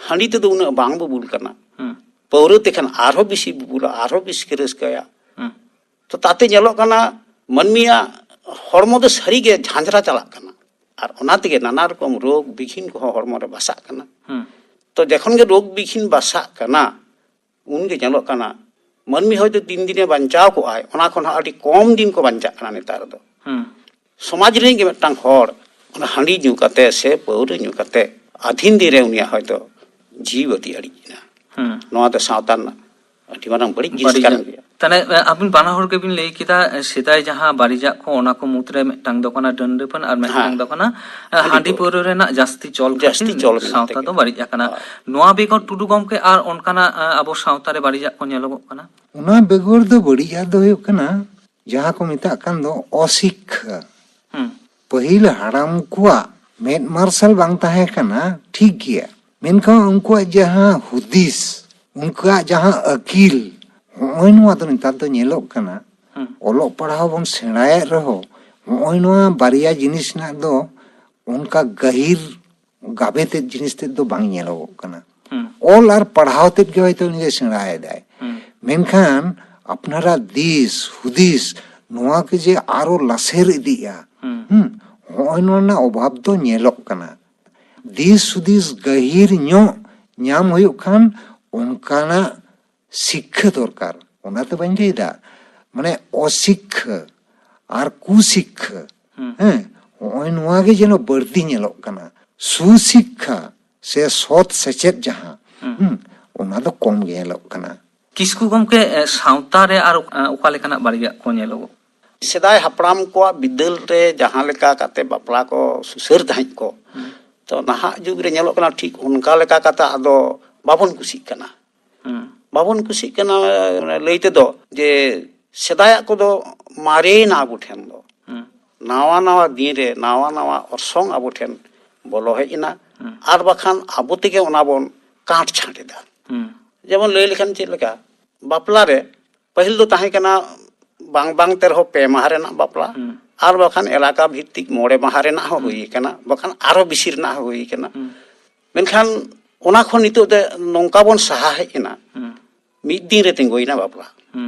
ᱦᱟᱺᱰᱤ ᱛᱮᱫᱚ ᱩᱱᱟᱹᱜ ᱵᱟᱝ ᱵᱩᱵᱩᱞ ᱠᱟᱱᱟ᱾ ᱦᱩᱸ, ᱯᱟᱹᱣᱨᱟᱹ ᱛᱮᱠᱷᱟᱱ ᱟᱨᱦᱚᱸ ᱵᱮᱥᱤ ᱵᱩᱵᱩᱞᱟ, ᱟᱨᱦᱚᱸ ᱵᱮᱥᱤ ᱨᱟᱹᱥᱠᱟᱹᱭᱟ᱾ ᱦᱩᱸ, ᱛᱚ ᱛᱟᱛᱮ ᱧᱮᱞᱚᱜ ᱠᱟᱱᱟ ᱢᱟᱹᱱᱢᱤᱭᱟᱜ ᱦᱚᱲᱢᱚ ᱫᱚ ᱥᱟᱹᱨᱤᱜᱮ ᱡᱷᱟᱸᱡᱽᱨᱟ ᱪᱟᱞᱟᱜ ᱠᱟᱱᱟ, ᱟᱨ ᱚᱱᱟ ᱛᱮᱜᱮ ᱱᱟᱱᱟ ᱨᱚᱠᱚᱢ ᱨᱳᱜᱽ ᱵᱤᱜᱷᱤᱱ ᱠᱚᱦᱚᱸ ᱦᱚᱲᱢᱚ ᱨᱮ ᱵᱟᱥᱟᱜ ᱠᱟᱱᱟ᱾ ᱦᱩᱸ, ᱛᱚ ᱡᱚᱠᱷᱚᱱ ᱜᱮ ᱨᱳᱜᱽ ᱵᱤᱜᱷᱤᱱ ᱵᱟᱥᱟᱜ ᱠᱟᱱᱟ, ᱩᱱᱜᱮ ᱧᱮᱞᱚᱜ ᱠᱟᱱᱟ ᱢᱟᱹᱱᱢᱤ ᱦᱚᱭᱛᱳ ᱛᱤᱱ ᱫᱤᱱᱮ ᱵᱟᱧᱪᱟᱣ ᱠᱚᱜᱼᱟᱭ, ᱚᱱᱟ ᱠᱷᱚᱱ ᱦᱚᱸ ᱟᱹᱰᱤ ᱠᱚᱢ ᱫᱤᱱ ᱠᱚ ᱵᱟᱧᱪᱟᱜ ᱠᱟᱱᱟ ᱱᱮᱛᱟᱨ ᱫᱚ᱾ ᱦᱩᱸ, ᱥᱚᱢᱟᱡᱽ ᱨᱤᱱᱤᱡ ᱜᱮ ᱢᱤᱫᱴᱟᱝ ᱦᱚᱲ ᱚᱱᱟ ᱦᱟᱺᱰᱤ ᱧᱩ ᱠᱟᱛᱮ ᱥᱮ ᱯᱟᱹᱣᱨᱟᱹ ᱧᱩ ᱠᱟᱛᱮ ᱟᱹᱫᱷᱤᱱ ᱫᱤᱱ ᱨᱮ ᱩᱱᱤᱭᱟᱜ ᱦᱚᱭᱛᱳ ᱡᱤᱣᱤ ᱵᱟᱹᱛᱤ ᱟᱹᱲᱤᱡ ᱮᱱᱟ᱾ ᱦᱩᱸ᱾ ᱱᱚᱣᱟ ᱫᱚ ᱥᱟᱶᱛᱟ ᱨᱮᱱᱟᱜ ᱟᱹᱰᱤ ᱢᱟᱨᱟᱝ ᱵᱟᱹᱲᱤᱡ ᱡᱤᱱᱤᱥ ᱵᱟᱹᱲᱤᱡᱟᱜ᱾ ᱠᱟᱱ ᱜᱮᱭᱟ᱾ ᱛᱟᱦᱞᱮ, ᱮ, ᱟᱵᱤᱱ ᱵᱟᱱᱟ ᱦᱚᱲ ᱜᱮᱵᱤᱱ ᱞᱟᱹᱭ ᱠᱮᱫᱟ, ᱮ, ᱥᱮᱫᱟᱭ ᱡᱟᱦᱟᱸ ᱵᱟᱹᱲᱤᱡᱟᱜ ᱠᱚ, ᱚᱱᱟ ᱠᱚ ᱢᱩᱫᱽᱨᱮ ᱢᱤᱫᱴᱟᱝ ᱫᱚ ᱠᱟᱱᱟ ᱰᱟᱹᱱ ᱨᱟᱹᱯᱟᱹᱱ ᱟᱨ ᱢᱤᱫᱴᱟᱝ ᱦᱮᱸ᱾ ᱫᱚ ᱠᱟᱱᱟ, ᱮ, ᱦᱟᱺᱰᱤ ᱦᱟᱺᱰᱤ ᱯᱟᱹᱣᱨᱟᱹ᱾ ᱯᱟᱹᱣᱨᱟᱹ ᱨᱮᱱᱟᱜ ᱡᱟᱹᱥᱛᱤ ᱪᱚᱞ ᱡᱟᱹᱥᱛᱤ ᱠᱷᱟᱹᱛᱤᱨ ᱪᱚᱞ ᱢᱮᱱᱟᱜ ᱥᱟᱶᱛᱟ ᱛᱮᱜᱮ᱾ ᱫᱚ ᱵᱟᱹᱲᱤᱡ ᱟᱠᱟᱱᱟ᱾ ᱦᱳᱭ᱾ ᱱᱚᱣᱟ ᱵᱮᱜᱚᱨ ᱴᱩᱰᱩ ᱜᱚᱢᱠᱮ ᱟᱨ ᱚᱱᱠᱟᱱᱟᱜ, ᱮ, ᱟᱵᱚ ᱥᱟᱶᱛᱟ ᱨᱮ ᱵᱟᱹᱲᱤᱡᱟᱜ ᱠᱚ ᱧᱮᱞᱚᱜᱚᱜ ᱠᱟᱱᱟ? ᱚᱱᱟ ᱵᱮᱜᱚᱨ ᱫᱚ ᱵᱟᱹᱲᱤᱡᱟᱜ ᱫᱚ ᱦᱩᱭᱩᱜ ᱠᱟᱱᱟ ᱡᱟᱦᱟᱸ ᱠᱚ ᱢᱮᱛᱟᱜ ᱠᱟᱱ ᱫᱚ ᱚᱥᱤᱠᱠᱷᱟ᱾ ᱦᱩᱸ᱾ ᱯᱟᱹᱦᱤᱞ ᱦᱟᱲᱟᱢ ᱠᱚᱣᱟᱜ ᱢᱮᱫ ᱢᱟᱨᱥᱟᱞ ᱵᱟᱝ ᱛᱟᱦᱮᱸ ᱠᱟᱱᱟ, ᱴᱷᱤᱠ ᱜᱮᱭᱟ, ᱢᱮᱱᱠᱷᱟᱱ ᱩᱱᱠᱩᱣᱟᱜ ᱡᱟᱦᱟᱸ ᱦᱩᱫᱤᱥ, ᱩᱱᱠᱩᱣᱟᱜ ᱡᱟᱦᱟᱸ ᱟᱹᱠᱤᱞ, ᱦᱚᱸᱜᱼᱚᱭ ᱱᱚᱣᱟ ᱫᱚ ᱱᱮᱛᱟᱨ ᱫᱚ ᱧᱮᱞᱚᱜ ᱠᱟᱱᱟ᱾ ᱦᱩᱸ᱾ ᱚᱞᱚᱜ ᱯᱟᱲᱦᱟᱣ ᱵᱚᱱ ᱥᱮᱬᱟᱭᱮᱫ ᱨᱮᱦᱚᱸ ᱦᱚᱸᱜᱼᱚᱭ ᱱᱚᱣᱟ ᱵᱟᱨᱭᱟ ᱡᱤᱱᱤᱥ ᱨᱮᱱᱟᱜ ᱫᱚ ᱚᱱᱠᱟ ᱜᱟᱹᱦᱤᱨ ᱜᱟᱵᱮ ᱛᱮᱫ ᱡᱤᱱᱤᱥ ᱛᱮᱫ ᱫᱚ ᱵᱟᱝ ᱧᱮᱞᱚᱜᱚᱜ ᱠᱟᱱᱟ᱾ ᱦᱩᱸ᱾ ᱚᱞ ᱟᱨ ᱯᱟᱲᱦᱟᱣ ᱛᱮᱫ ᱜᱮ ᱦᱚᱭᱛᱳ ᱩᱱᱤ ᱫᱚᱭ ᱥᱮᱬᱟᱭᱮᱫᱟᱭ, ᱦᱩᱸ᱾ ᱢᱮᱱᱠᱷᱟᱱ ᱟᱯᱱᱟᱨᱟᱜ ᱫᱤᱥ ᱦᱩᱫᱤᱥ ᱱᱚᱣᱟ ᱠᱚ ᱡᱮ ᱟᱨᱚ ᱞᱟᱥᱮᱨ ᱤᱫᱤᱜᱼᱟ, ᱦᱩᱸ᱾ ᱦᱩᱸ, ᱦᱚᱸᱜᱼᱚᱭ ᱱᱚᱣᱟ ᱨᱮᱱᱟᱜ ᱚᱵᱷᱟᱵᱽ ᱫᱚ ᱧᱮᱞᱚᱜ ᱠᱟᱱᱟ᱾ ᱫᱤᱥ ᱦᱩᱫᱤᱥ ᱜᱟᱹᱦᱤᱨ ᱧᱚᱜ ᱧᱟᱢ ᱦᱩᱭᱩᱜ ᱠᱷᱟᱱ ᱚᱱᱠᱟᱱᱟᱜ ᱥᱤᱠᱠᱷᱟ ᱫᱚᱨᱠᱟᱨ, ᱚᱱᱟᱛᱮ ᱵᱟᱹᱧ ᱞᱟᱹᱭᱫᱟ, ᱢᱟᱱᱮ ᱚᱥᱤᱠᱠᱷᱟ ᱟᱨ ᱠᱩᱥᱤᱠᱠᱷᱟ, ᱦᱩᱸ᱾ ᱦᱮᱸ, ᱦᱚᱸᱜᱼᱚᱭ ᱱᱚᱣᱟ ᱜᱮ ᱡᱮᱱᱚ ᱵᱟᱹᱲᱛᱤ ᱧᱮᱞᱚᱜ ᱠᱟᱱᱟ᱾ ᱥᱩᱥᱤᱠᱠᱷᱟ ᱥᱮ ᱥᱚᱛ ᱥᱮᱪᱮᱫ ᱡᱟᱦᱟᱸ, ᱦᱩᱸ᱾ ᱦᱩᱸ, ᱚᱱᱟ ᱫᱚ ᱠᱚᱢ ᱜᱮ ᱧᱮᱞᱚᱜ ᱠᱟᱱᱟ᱾ ᱠᱤᱥᱠᱩ ᱜᱚᱢᱠᱮ, ᱮ, ᱥᱟᱶᱛᱟ ᱨᱮ ᱟᱨ, ᱮ, ᱚᱠᱟ ᱞᱮᱠᱟᱱᱟᱜ ᱵᱟᱹᱲᱤᱡᱟᱜ ᱠᱚ ᱧᱮᱞᱚᱜᱚᱜ? ᱥᱮᱫᱟᱭ ᱦᱟᱯᱲᱟᱢ ᱠᱚᱣᱟᱜ ᱵᱤᱫᱟᱹᱞ ᱨᱮ ᱡᱟᱦᱟᱸ ᱞᱮᱠᱟ ᱠᱟᱛᱮ ᱵᱟᱯᱞᱟ ᱠᱚ ᱥᱩᱥᱟᱹᱨ ᱛᱟᱦᱮᱸᱫ ᱠᱚ, ᱦᱩᱸ᱾ ᱛᱚ ᱱᱟᱦᱟᱜ ᱡᱩᱜᱽ ᱨᱮ ᱧᱮᱞᱚᱜ ᱠᱟᱱᱟ ᱴᱷᱤᱠ ᱚᱱᱠᱟ ᱞᱮᱠᱟ ᱠᱟᱛᱮ ᱟᱫᱚ ᱵᱟᱵᱚᱱ ᱠᱩᱥᱤᱜ ᱠᱟᱱᱟ᱾ ᱦᱩᱸ᱾ ᱵᱟᱵᱚᱱ ᱠᱩᱥᱤᱜ ᱠᱟᱱᱟ, ᱢᱟᱱᱮ, ᱞᱟᱹᱭ ᱛᱮᱫᱚ ᱡᱮ ᱥᱮᱫᱟᱭᱟᱜ ᱠᱚᱫᱚ ᱢᱟᱨᱮᱭᱮᱱᱟ ᱟᱵᱚ ᱴᱷᱮᱱ ᱫᱚ᱾ ᱦᱩᱸ᱾ ᱱᱟᱣᱟ ᱱᱟᱣᱟ ᱫᱤᱱ ᱨᱮ ᱱᱟᱣᱟ ᱱᱟᱣᱟ ᱚᱨᱥᱚᱝ ᱟᱵᱚ ᱴᱷᱮᱱ ᱵᱚᱞᱚ ᱦᱮᱡ ᱮᱱᱟ᱾ ᱟᱨ ᱵᱟᱠᱷᱟᱱ ᱟᱵᱚ ᱛᱮᱜᱮ ᱚᱱᱟ ᱵᱚᱱ ᱠᱟᱸᱴ ᱪᱷᱟᱸᱴ ᱮᱫᱟ᱾ ᱡᱮᱢᱚᱱ ᱞᱟᱹᱭ ᱞᱮᱠᱷᱟᱱ ᱪᱮᱫ ᱞᱮᱠᱟ, ᱵᱟᱯᱞᱟ ᱨᱮ ᱯᱟᱹᱦᱤᱞ ᱫᱚ ᱛᱟᱦᱮᱸ ᱠᱟᱱᱟ ᱵᱟᱝ ᱵᱟᱝ ᱛᱮ ᱨᱮᱦᱚᱸ ᱯᱮ ᱢᱟᱦᱟ ᱨᱮᱱᱟᱜ ᱵᱟᱯᱞᱟ, ᱟᱨ ᱵᱟᱠᱷᱟᱱ ᱮᱞᱟᱠᱟ ᱵᱷᱤᱛᱛᱤᱠ ᱢᱚᱬᱮ ᱢᱟᱦᱟ ᱨᱮᱱᱟᱜ ᱦᱚᱸ ᱦᱩᱭ ᱟᱠᱟᱱᱟ, ᱵᱟᱠᱷᱟᱱ ᱟᱨᱦᱚᱸ ᱵᱮᱥᱤ ᱨᱮᱱᱟᱜ ᱦᱚᱸ ᱦᱩᱭ ᱟᱠᱟᱱᱟ᱾ ᱢᱮᱱᱠᱷᱟᱱ ᱚᱱᱟ ᱠᱷᱚᱱ ᱱᱤᱛᱚᱜ ᱫᱚ ᱱᱚᱝᱠᱟ ᱵᱚᱱ ᱥᱟᱦᱟ ᱦᱮᱡ ᱮᱱᱟ, ᱢᱤᱫ ᱫᱤᱱ ᱨᱮ ᱛᱤᱸᱜᱩᱭᱮᱱᱟ ᱵᱟᱯᱞᱟ᱾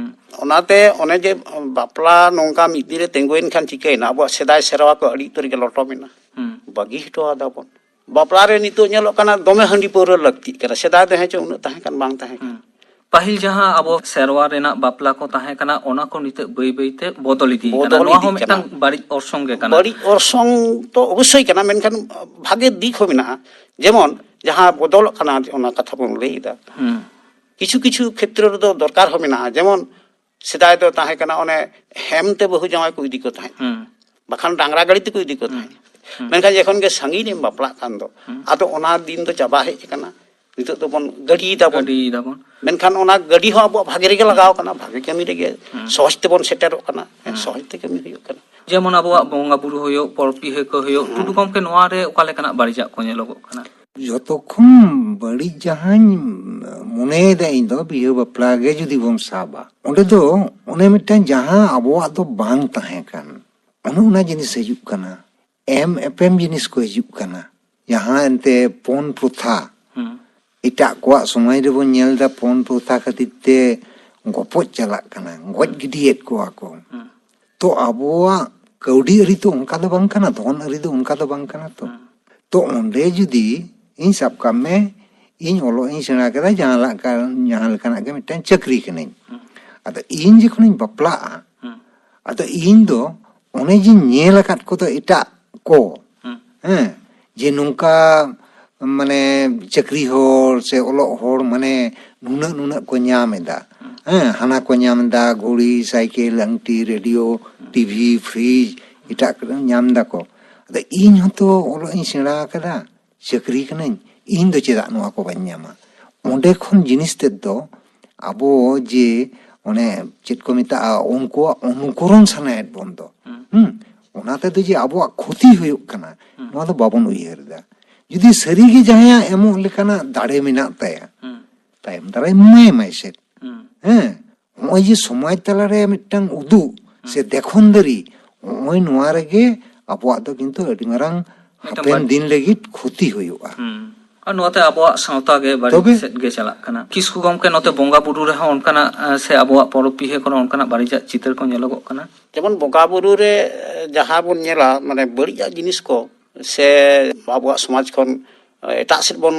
ᱚᱱᱟᱛᱮ ᱚᱱᱮ ᱡᱮ ᱵᱟᱯᱞᱟ ᱱᱚᱝᱠᱟ ᱢᱤᱫ ᱫᱤᱱ ᱨᱮ ᱛᱤᱸᱜᱩᱭᱮᱱ ᱠᱷᱟᱱ ᱪᱤᱠᱟᱹᱭᱮᱱᱟ? ᱟᱵᱚᱣᱟᱜ ᱥᱮᱫᱟᱭ ᱥᱮᱨᱣᱟ ᱠᱚ ᱟᱹᱰᱤ ᱩᱛᱟᱹᱨ ᱜᱮ ᱞᱚᱴᱚᱢ ᱮᱱᱟ, ᱵᱟᱹᱜᱤ ᱦᱚᱴᱚ ᱟᱫᱟ ᱵᱚᱱ᱾ ᱵᱟᱯᱞᱟ ᱨᱮ ᱱᱤᱛᱚᱜ ᱧᱮᱞᱚᱜ ᱠᱟᱱᱟ ᱫᱚᱢᱮ ᱦᱟᱺᱰᱤ ᱯᱟᱹᱣᱨᱟᱹ ᱞᱟᱹᱠᱛᱤᱜ ᱠᱟᱱᱟ, ᱥᱮᱫᱟᱭ ᱫᱚ ᱦᱮᱸ ᱪᱚ ᱩᱱᱟᱹᱜ ᱛᱟᱦᱮᱸ ᱠᱟᱱ ᱵᱟᱝ ᱛᱟᱦᱮᱸ ᱠᱟᱱᱟ᱾ ᱯᱟᱹᱦᱤᱞ ᱡᱟᱦᱟᱸ ᱟᱵᱚ ᱥᱮᱨᱣᱟ ᱨᱮᱱᱟᱜ ᱵᱟᱯᱞᱟ ᱠᱚ ᱛᱟᱦᱮᱸ ᱠᱟᱱᱟ, ᱚᱱᱟ ᱠᱚ ᱱᱤᱛᱚᱜ ᱵᱟᱹᱭ ᱵᱟᱹᱭ ᱛᱮ ᱵᱚᱫᱚᱞ ᱤᱫᱤᱭ ᱠᱟᱱᱟ᱾ ᱵᱚᱫᱚᱞ ᱱᱚᱣᱟ ᱤᱫᱤᱜ ᱦᱚᱸ ᱢᱤᱫᱴᱟᱝ ᱠᱟᱱᱟ᱾ ᱵᱟᱹᱲᱤᱡ ᱚᱨᱥᱚᱝ ᱜᱮ ᱠᱟᱱᱟ᱾ ᱵᱟᱹᱲᱤᱡ ᱚᱨᱥᱚᱝ ᱛᱚ ᱚᱵᱚᱥᱥᱳᱭ ᱠᱟᱱᱟ, ᱢᱮᱱᱠᱷᱟᱱ ᱵᱷᱟᱜᱮ ᱫᱤᱠ ᱦᱚᱸ ᱢᱮᱱᱟᱜᱼᱟ᱾ ᱡᱮᱢᱚᱱ ᱡᱟᱦᱟᱸ ᱵᱚᱫᱚᱞᱚᱜ ᱠᱟᱱᱟ, ᱚᱱᱟ ᱠᱟᱛᱷᱟ ᱵᱚᱱ ᱞᱟᱹᱭ ᱮᱫᱟ, ᱦᱩᱸ ᱠᱤᱪᱷᱩ ᱠᱤᱪᱷᱩ ᱠᱷᱮᱛᱨᱚ ᱨᱮᱫᱚ ᱫᱚᱨᱠᱟᱨ ᱦᱚᱸ ᱢᱮᱱᱟᱜᱼᱟ᱾ ᱡᱮᱢᱚᱱ ᱥᱮᱫᱟᱭ ᱫᱚ ᱛᱟᱦᱮᱸ ᱠᱟᱱᱟ ᱚᱱᱮ ᱦᱮᱢ ᱛᱮ ᱵᱟᱹᱦᱩ ᱡᱟᱶᱟᱭ ᱠᱚ ᱤᱫᱤ ᱠᱚ ᱛᱟᱦᱮᱸᱫ, ᱦᱩᱸ ᱵᱟᱠᱷᱟᱱ ᱰᱟᱝᱨᱟ ᱜᱟᱹᱰᱤ ᱛᱮᱠᱚ ᱤᱫᱤ ᱠᱚ ᱛᱟᱦᱮᱸᱫ᱾ ᱢᱮᱱᱠᱷᱟᱱ ᱡᱚᱠᱷᱚᱱ ᱜᱮ ᱥᱟᱺᱜᱤᱧ ᱨᱮᱢ ᱵᱟᱯᱞᱟᱜ ᱠᱟᱱ ᱫᱚ, ᱟᱫᱚ ᱚᱱᱟ ᱫᱤᱱ ᱫᱚ ᱪᱟᱵᱟ ᱦᱮᱡ ᱟᱠᱟᱱᱟ᱾ ᱱᱤᱛᱚᱜ ᱫᱚᱵᱚᱱ ᱜᱟᱹᱰᱤᱭ ᱫᱟᱵᱚᱱ᱾ ᱜᱟᱹᱰᱤᱭ ᱫᱟᱵᱚᱱ᱾ ᱢᱮᱱᱠᱷᱟᱱ ᱚᱱᱟ ᱜᱟᱹᱰᱤ ᱦᱚᱸ ᱟᱵᱚᱣᱟᱜ ᱵᱷᱟᱜᱮ ᱨᱮᱜᱮ ᱞᱟᱜᱟᱣ ᱠᱟᱱᱟ, ᱵᱷᱟᱜᱮ ᱠᱟᱹᱢᱤ ᱨᱮᱜᱮ ᱥᱚᱦᱚᱡ ᱛᱮᱵᱚᱱ ᱥᱮᱴᱮᱨᱚᱜ ᱠᱟᱱᱟ, ᱥᱚᱦᱚᱡ ᱛᱮ ᱠᱟᱹᱢᱤ ᱦᱩᱭᱩᱜ ᱠᱟᱱᱟ᱾ ᱡᱮᱢᱚᱱ ᱟᱵᱚᱣᱟᱜ ᱵᱚᱸᱜᱟ ᱵᱩᱨᱩ ᱦᱩᱭᱩᱜ, ᱯᱚᱨᱚᱵᱽ ᱯᱤᱦᱟᱹ ᱠᱚ ᱦᱩᱭᱩᱜ, ᱴᱩᱰᱩ ᱜᱚᱢᱠᱮ ᱱᱚᱣᱟ ᱨᱮ ᱚᱠᱟ ᱞᱮᱠᱟᱱᱟᱜ ᱵᱟᱹᱲᱤᱡᱟᱜ ᱠᱚ ᱧᱮᱞᱚᱜᱚᱜ ᱠᱟᱱᱟ? ᱡᱚᱛᱚ ᱠᱷᱚᱱ ᱵᱟᱹᱲᱤᱡ ᱡᱟᱦᱟᱸᱧ ᱢᱚᱱᱮᱭᱮᱫᱟ ᱤᱧ ᱫᱚ ᱵᱤᱦᱟᱹ ᱵᱟᱯᱞᱟ ᱜᱮ ᱡᱩᱫᱤ ᱵᱚᱱ ᱥᱟᱵᱟ, ᱚᱸᱰᱮ ᱫᱚ ᱚᱱᱮ ᱢᱤᱫᱴᱟᱝ ᱡᱟᱦᱟᱸ ᱟᱵᱚᱣᱟᱜ ᱫᱚ ᱵᱟᱝ ᱛᱟᱦᱮᱸ ᱠᱟᱱ, ᱚᱱᱮ ᱚᱱᱟ ᱡᱤᱱᱤᱥ ᱦᱤᱡᱩᱜ ᱠᱟᱱᱟ, ᱮᱢ ᱮᱯᱮᱢ ᱡᱤᱱᱤᱥ ᱠᱚ ᱦᱤᱡᱩᱜ ᱠᱟᱱᱟ᱾ ᱡᱟᱦᱟᱸ ᱮᱱᱛᱮ ᱯᱚᱱ ᱯᱨᱚᱛᱷᱟ, ᱦᱩᱸ ᱮᱴᱟᱜ ᱠᱚᱣᱟᱜ ᱥᱚᱢᱟᱡᱽ ᱨᱮᱵᱚᱱ ᱧᱮᱞ ᱮᱫᱟ ᱯᱚᱱ ᱯᱨᱚᱛᱷᱟ ᱠᱷᱟᱹᱛᱤᱨ ᱛᱮ ᱜᱚᱯᱚᱡ ᱪᱟᱞᱟᱜ ᱠᱟᱱᱟ, ᱜᱚᱡ ᱜᱤᱰᱤᱭᱮᱫ ᱠᱚᱣᱟ ᱠᱚ᱾ ᱛᱚ ᱟᱵᱚᱣᱟᱜ ᱠᱟᱹᱣᱰᱤ ᱟᱹᱨᱤ ᱛᱚ ᱚᱱᱠᱟ ᱫᱚ ᱵᱟᱝ ᱠᱟᱱᱟ, ᱫᱷᱚᱱ ᱟᱹᱨᱤ ᱫᱚ ᱚᱱᱠᱟ ᱫᱚ ᱵᱟᱝ ᱠᱟᱱᱟ ᱛᱚ᱾ ᱛᱚ ᱚᱸᱰᱮ ᱡᱩᱫᱤ ᱤᱧ ᱥᱟᱵ ᱠᱟᱜ ᱢᱮ, ᱤᱧ ᱚᱞᱚᱜ ᱤᱧ ᱥᱮᱬᱟ ᱠᱮᱫᱟ, ᱡᱟᱦᱟᱸ ᱞᱮᱠᱟ- ᱡᱟᱦᱟᱸ ᱞᱮᱠᱟᱱᱟᱜ ᱜᱮ ᱢᱤᱫᱴᱟᱝ ᱪᱟᱹᱠᱨᱤ ᱠᱟᱹᱱᱟᱹᱧ᱾ ᱟᱫᱚ ᱤᱧ ᱡᱚᱠᱷᱚᱱᱤᱧ ᱵᱟᱯᱞᱟᱜᱼᱟ, ᱟᱫᱚ ᱤᱧ ᱫᱚ ᱚᱱᱮ ᱡᱮᱧ ᱧᱮᱞ ᱟᱠᱟᱫ ᱠᱚᱫᱚ ᱮᱴᱟᱜ ᱠᱚ, ᱦᱮᱸ, ᱡᱮ ᱱᱚᱝᱠᱟ ᱢᱟᱱᱮ ᱪᱟᱹᱠᱨᱤ ᱦᱚᱲ ᱥᱮ ᱚᱞᱚᱜ ᱦᱚᱲ ᱢᱟᱱᱮ ᱱᱩᱱᱟᱹᱜ ᱱᱩᱱᱟᱹᱜ ᱠᱚ ᱧᱟᱢ ᱮᱫᱟ, ᱦᱮᱸ, ᱦᱟᱱᱟ ᱠᱚ ᱧᱟᱢ ᱮᱫᱟ, ᱜᱷᱩᱲᱤ, ᱥᱟᱭᱠᱮᱞ, ᱟᱝᱴᱤ, ᱨᱮᱰᱤᱭᱳ, ᱴᱤᱵᱷᱤ, ᱯᱷᱨᱤᱡᱽ, ᱮᱴᱟᱜ ᱠᱚ ᱧᱟᱢ ᱫᱟᱠᱚ᱾ ᱟᱫᱚ ᱤᱧ ᱦᱚᱸᱛᱚ ᱚᱞᱚᱜ ᱤᱧ ᱥᱮᱬᱟ ᱟᱠᱟᱫᱟ, ᱪᱟᱹᱠᱨᱤ ᱠᱟᱹᱱᱟᱹᱧ, ᱤᱧ ᱫᱚ ᱪᱮᱫᱟᱜ ᱱᱚᱣᱟ ᱠᱚ ᱵᱟᱹᱧ ᱧᱟᱢᱟ? ᱚᱸᱰᱮ ᱠᱷᱚᱱ ᱡᱤᱱᱤᱥ ᱛᱮᱫ ᱫᱚ ᱟᱵᱚ ᱡᱮ ᱚᱱᱮ ᱪᱮᱫ ᱠᱚ ᱢᱮᱛᱟᱜᱼᱟ, ᱩᱱᱠᱩᱣᱟᱜ ᱚᱱᱩᱠᱚᱨᱚᱱ ᱥᱟᱱᱟᱭᱮᱫ ᱵᱚᱱ ᱫᱚ, ᱦᱩᱸ, ᱚᱱᱟ ᱛᱮᱫᱚ ᱡᱮ ᱟᱵᱚᱣᱟᱜ ᱠᱷᱚᱛᱤ ᱦᱩᱭᱩᱜ ᱠᱟᱱᱟ, ᱱᱚᱣᱟ ᱫᱚ ᱵᱟᱵᱚᱱ ᱩᱭᱦᱟᱹᱨ ᱮᱫᱟ᱾ ᱡᱩᱫᱤ ᱥᱟᱹᱨᱤᱜᱮ ᱡᱟᱦᱟᱸᱭᱟᱜ ᱮᱢᱚᱜ ᱞᱮᱠᱟᱱᱟᱜ ᱫᱟᱲᱮ ᱢᱮᱱᱟᱜ ᱛᱟᱭᱟ, ᱦᱩᱸ᱾ ᱛᱟᱭᱚᱢ ᱫᱟᱨᱟᱢ ᱮᱢᱟᱭ ᱢᱟᱭ ᱥᱮ᱾ ᱦᱩᱸ᱾ ᱦᱮᱸ, ᱱᱚᱜᱼᱚᱭ ᱡᱮ ᱥᱚᱢᱟᱡᱽ ᱛᱟᱞᱟᱨᱮ ᱢᱤᱫᱴᱟᱝ ᱩᱫᱩᱜ ᱥᱮ ᱦᱩᱸ᱾ ᱫᱮᱠᱷᱚᱱ ᱫᱟᱨᱤ, ᱱᱚᱜᱼᱚᱭ ᱱᱚᱣᱟ ᱨᱮᱜᱮ ᱟᱵᱚᱣᱟᱜ ᱫᱚ ᱠᱤᱱᱛᱩ ᱟᱹᱰᱤ ᱢᱟᱨᱟᱝ ᱢᱤᱫᱴᱟᱝ ᱦᱟᱯᱮᱱ ᱵᱟᱹᱲ- ᱫᱤᱱ ᱞᱟᱹᱜᱤᱫ ᱠᱷᱚᱛᱤ ᱦᱩᱭᱩᱜᱼᱟ᱾ ᱦᱩᱸ᱾ ᱟᱨ ᱱᱚᱣᱟᱛᱮ ᱟᱵᱚᱣᱟᱜ ᱥᱟᱶᱛᱟ ᱜᱮ ᱵᱟᱹᱲᱤᱡ ᱛᱚᱵᱮ ᱥᱮᱫ ᱜᱮ ᱪᱟᱞᱟᱜ ᱠᱟᱱᱟ᱾ ᱠᱤᱥᱠᱩ ᱜᱚᱢᱠᱮ, ᱱᱚᱛᱮ ᱵᱚᱸᱜᱟ ᱵᱩᱨᱩ ᱨᱮᱦᱚᱸ ᱚᱱᱠᱟᱱᱟᱜ, ᱮ, ᱥᱮ ᱟᱵᱚᱣᱟᱜ ᱯᱚᱨᱚᱵᱽ ᱯᱤᱦᱟᱹ ᱠᱚᱨᱮ ᱚᱱᱠᱟᱱᱟᱜ ᱵᱟᱹᱲᱤᱡᱟᱜ ᱪᱤᱛᱟᱹᱨ ᱠᱚ ᱧᱮᱞᱚᱜᱚᱜ ᱠᱟᱱᱟ? ᱡᱮᱢᱚᱱ ᱵᱚᱸᱜᱟ ᱵᱩᱨᱩ ᱨᱮ, ᱮ, ᱡᱟᱦᱟᱸ ᱵᱚᱱ ᱧᱮᱞᱟ, ᱢᱟᱱᱮ ᱵᱟᱹᱲᱤᱡᱟᱜ ᱡᱤᱱᱤᱥ ᱠᱚ ᱥᱮ ᱟᱵᱚᱣᱟᱜ ᱥᱚᱢᱟᱡᱽ ᱠᱷᱚᱱ, ᱮ, ᱮᱴᱟᱜ ᱥᱮᱫ ᱵᱚᱱ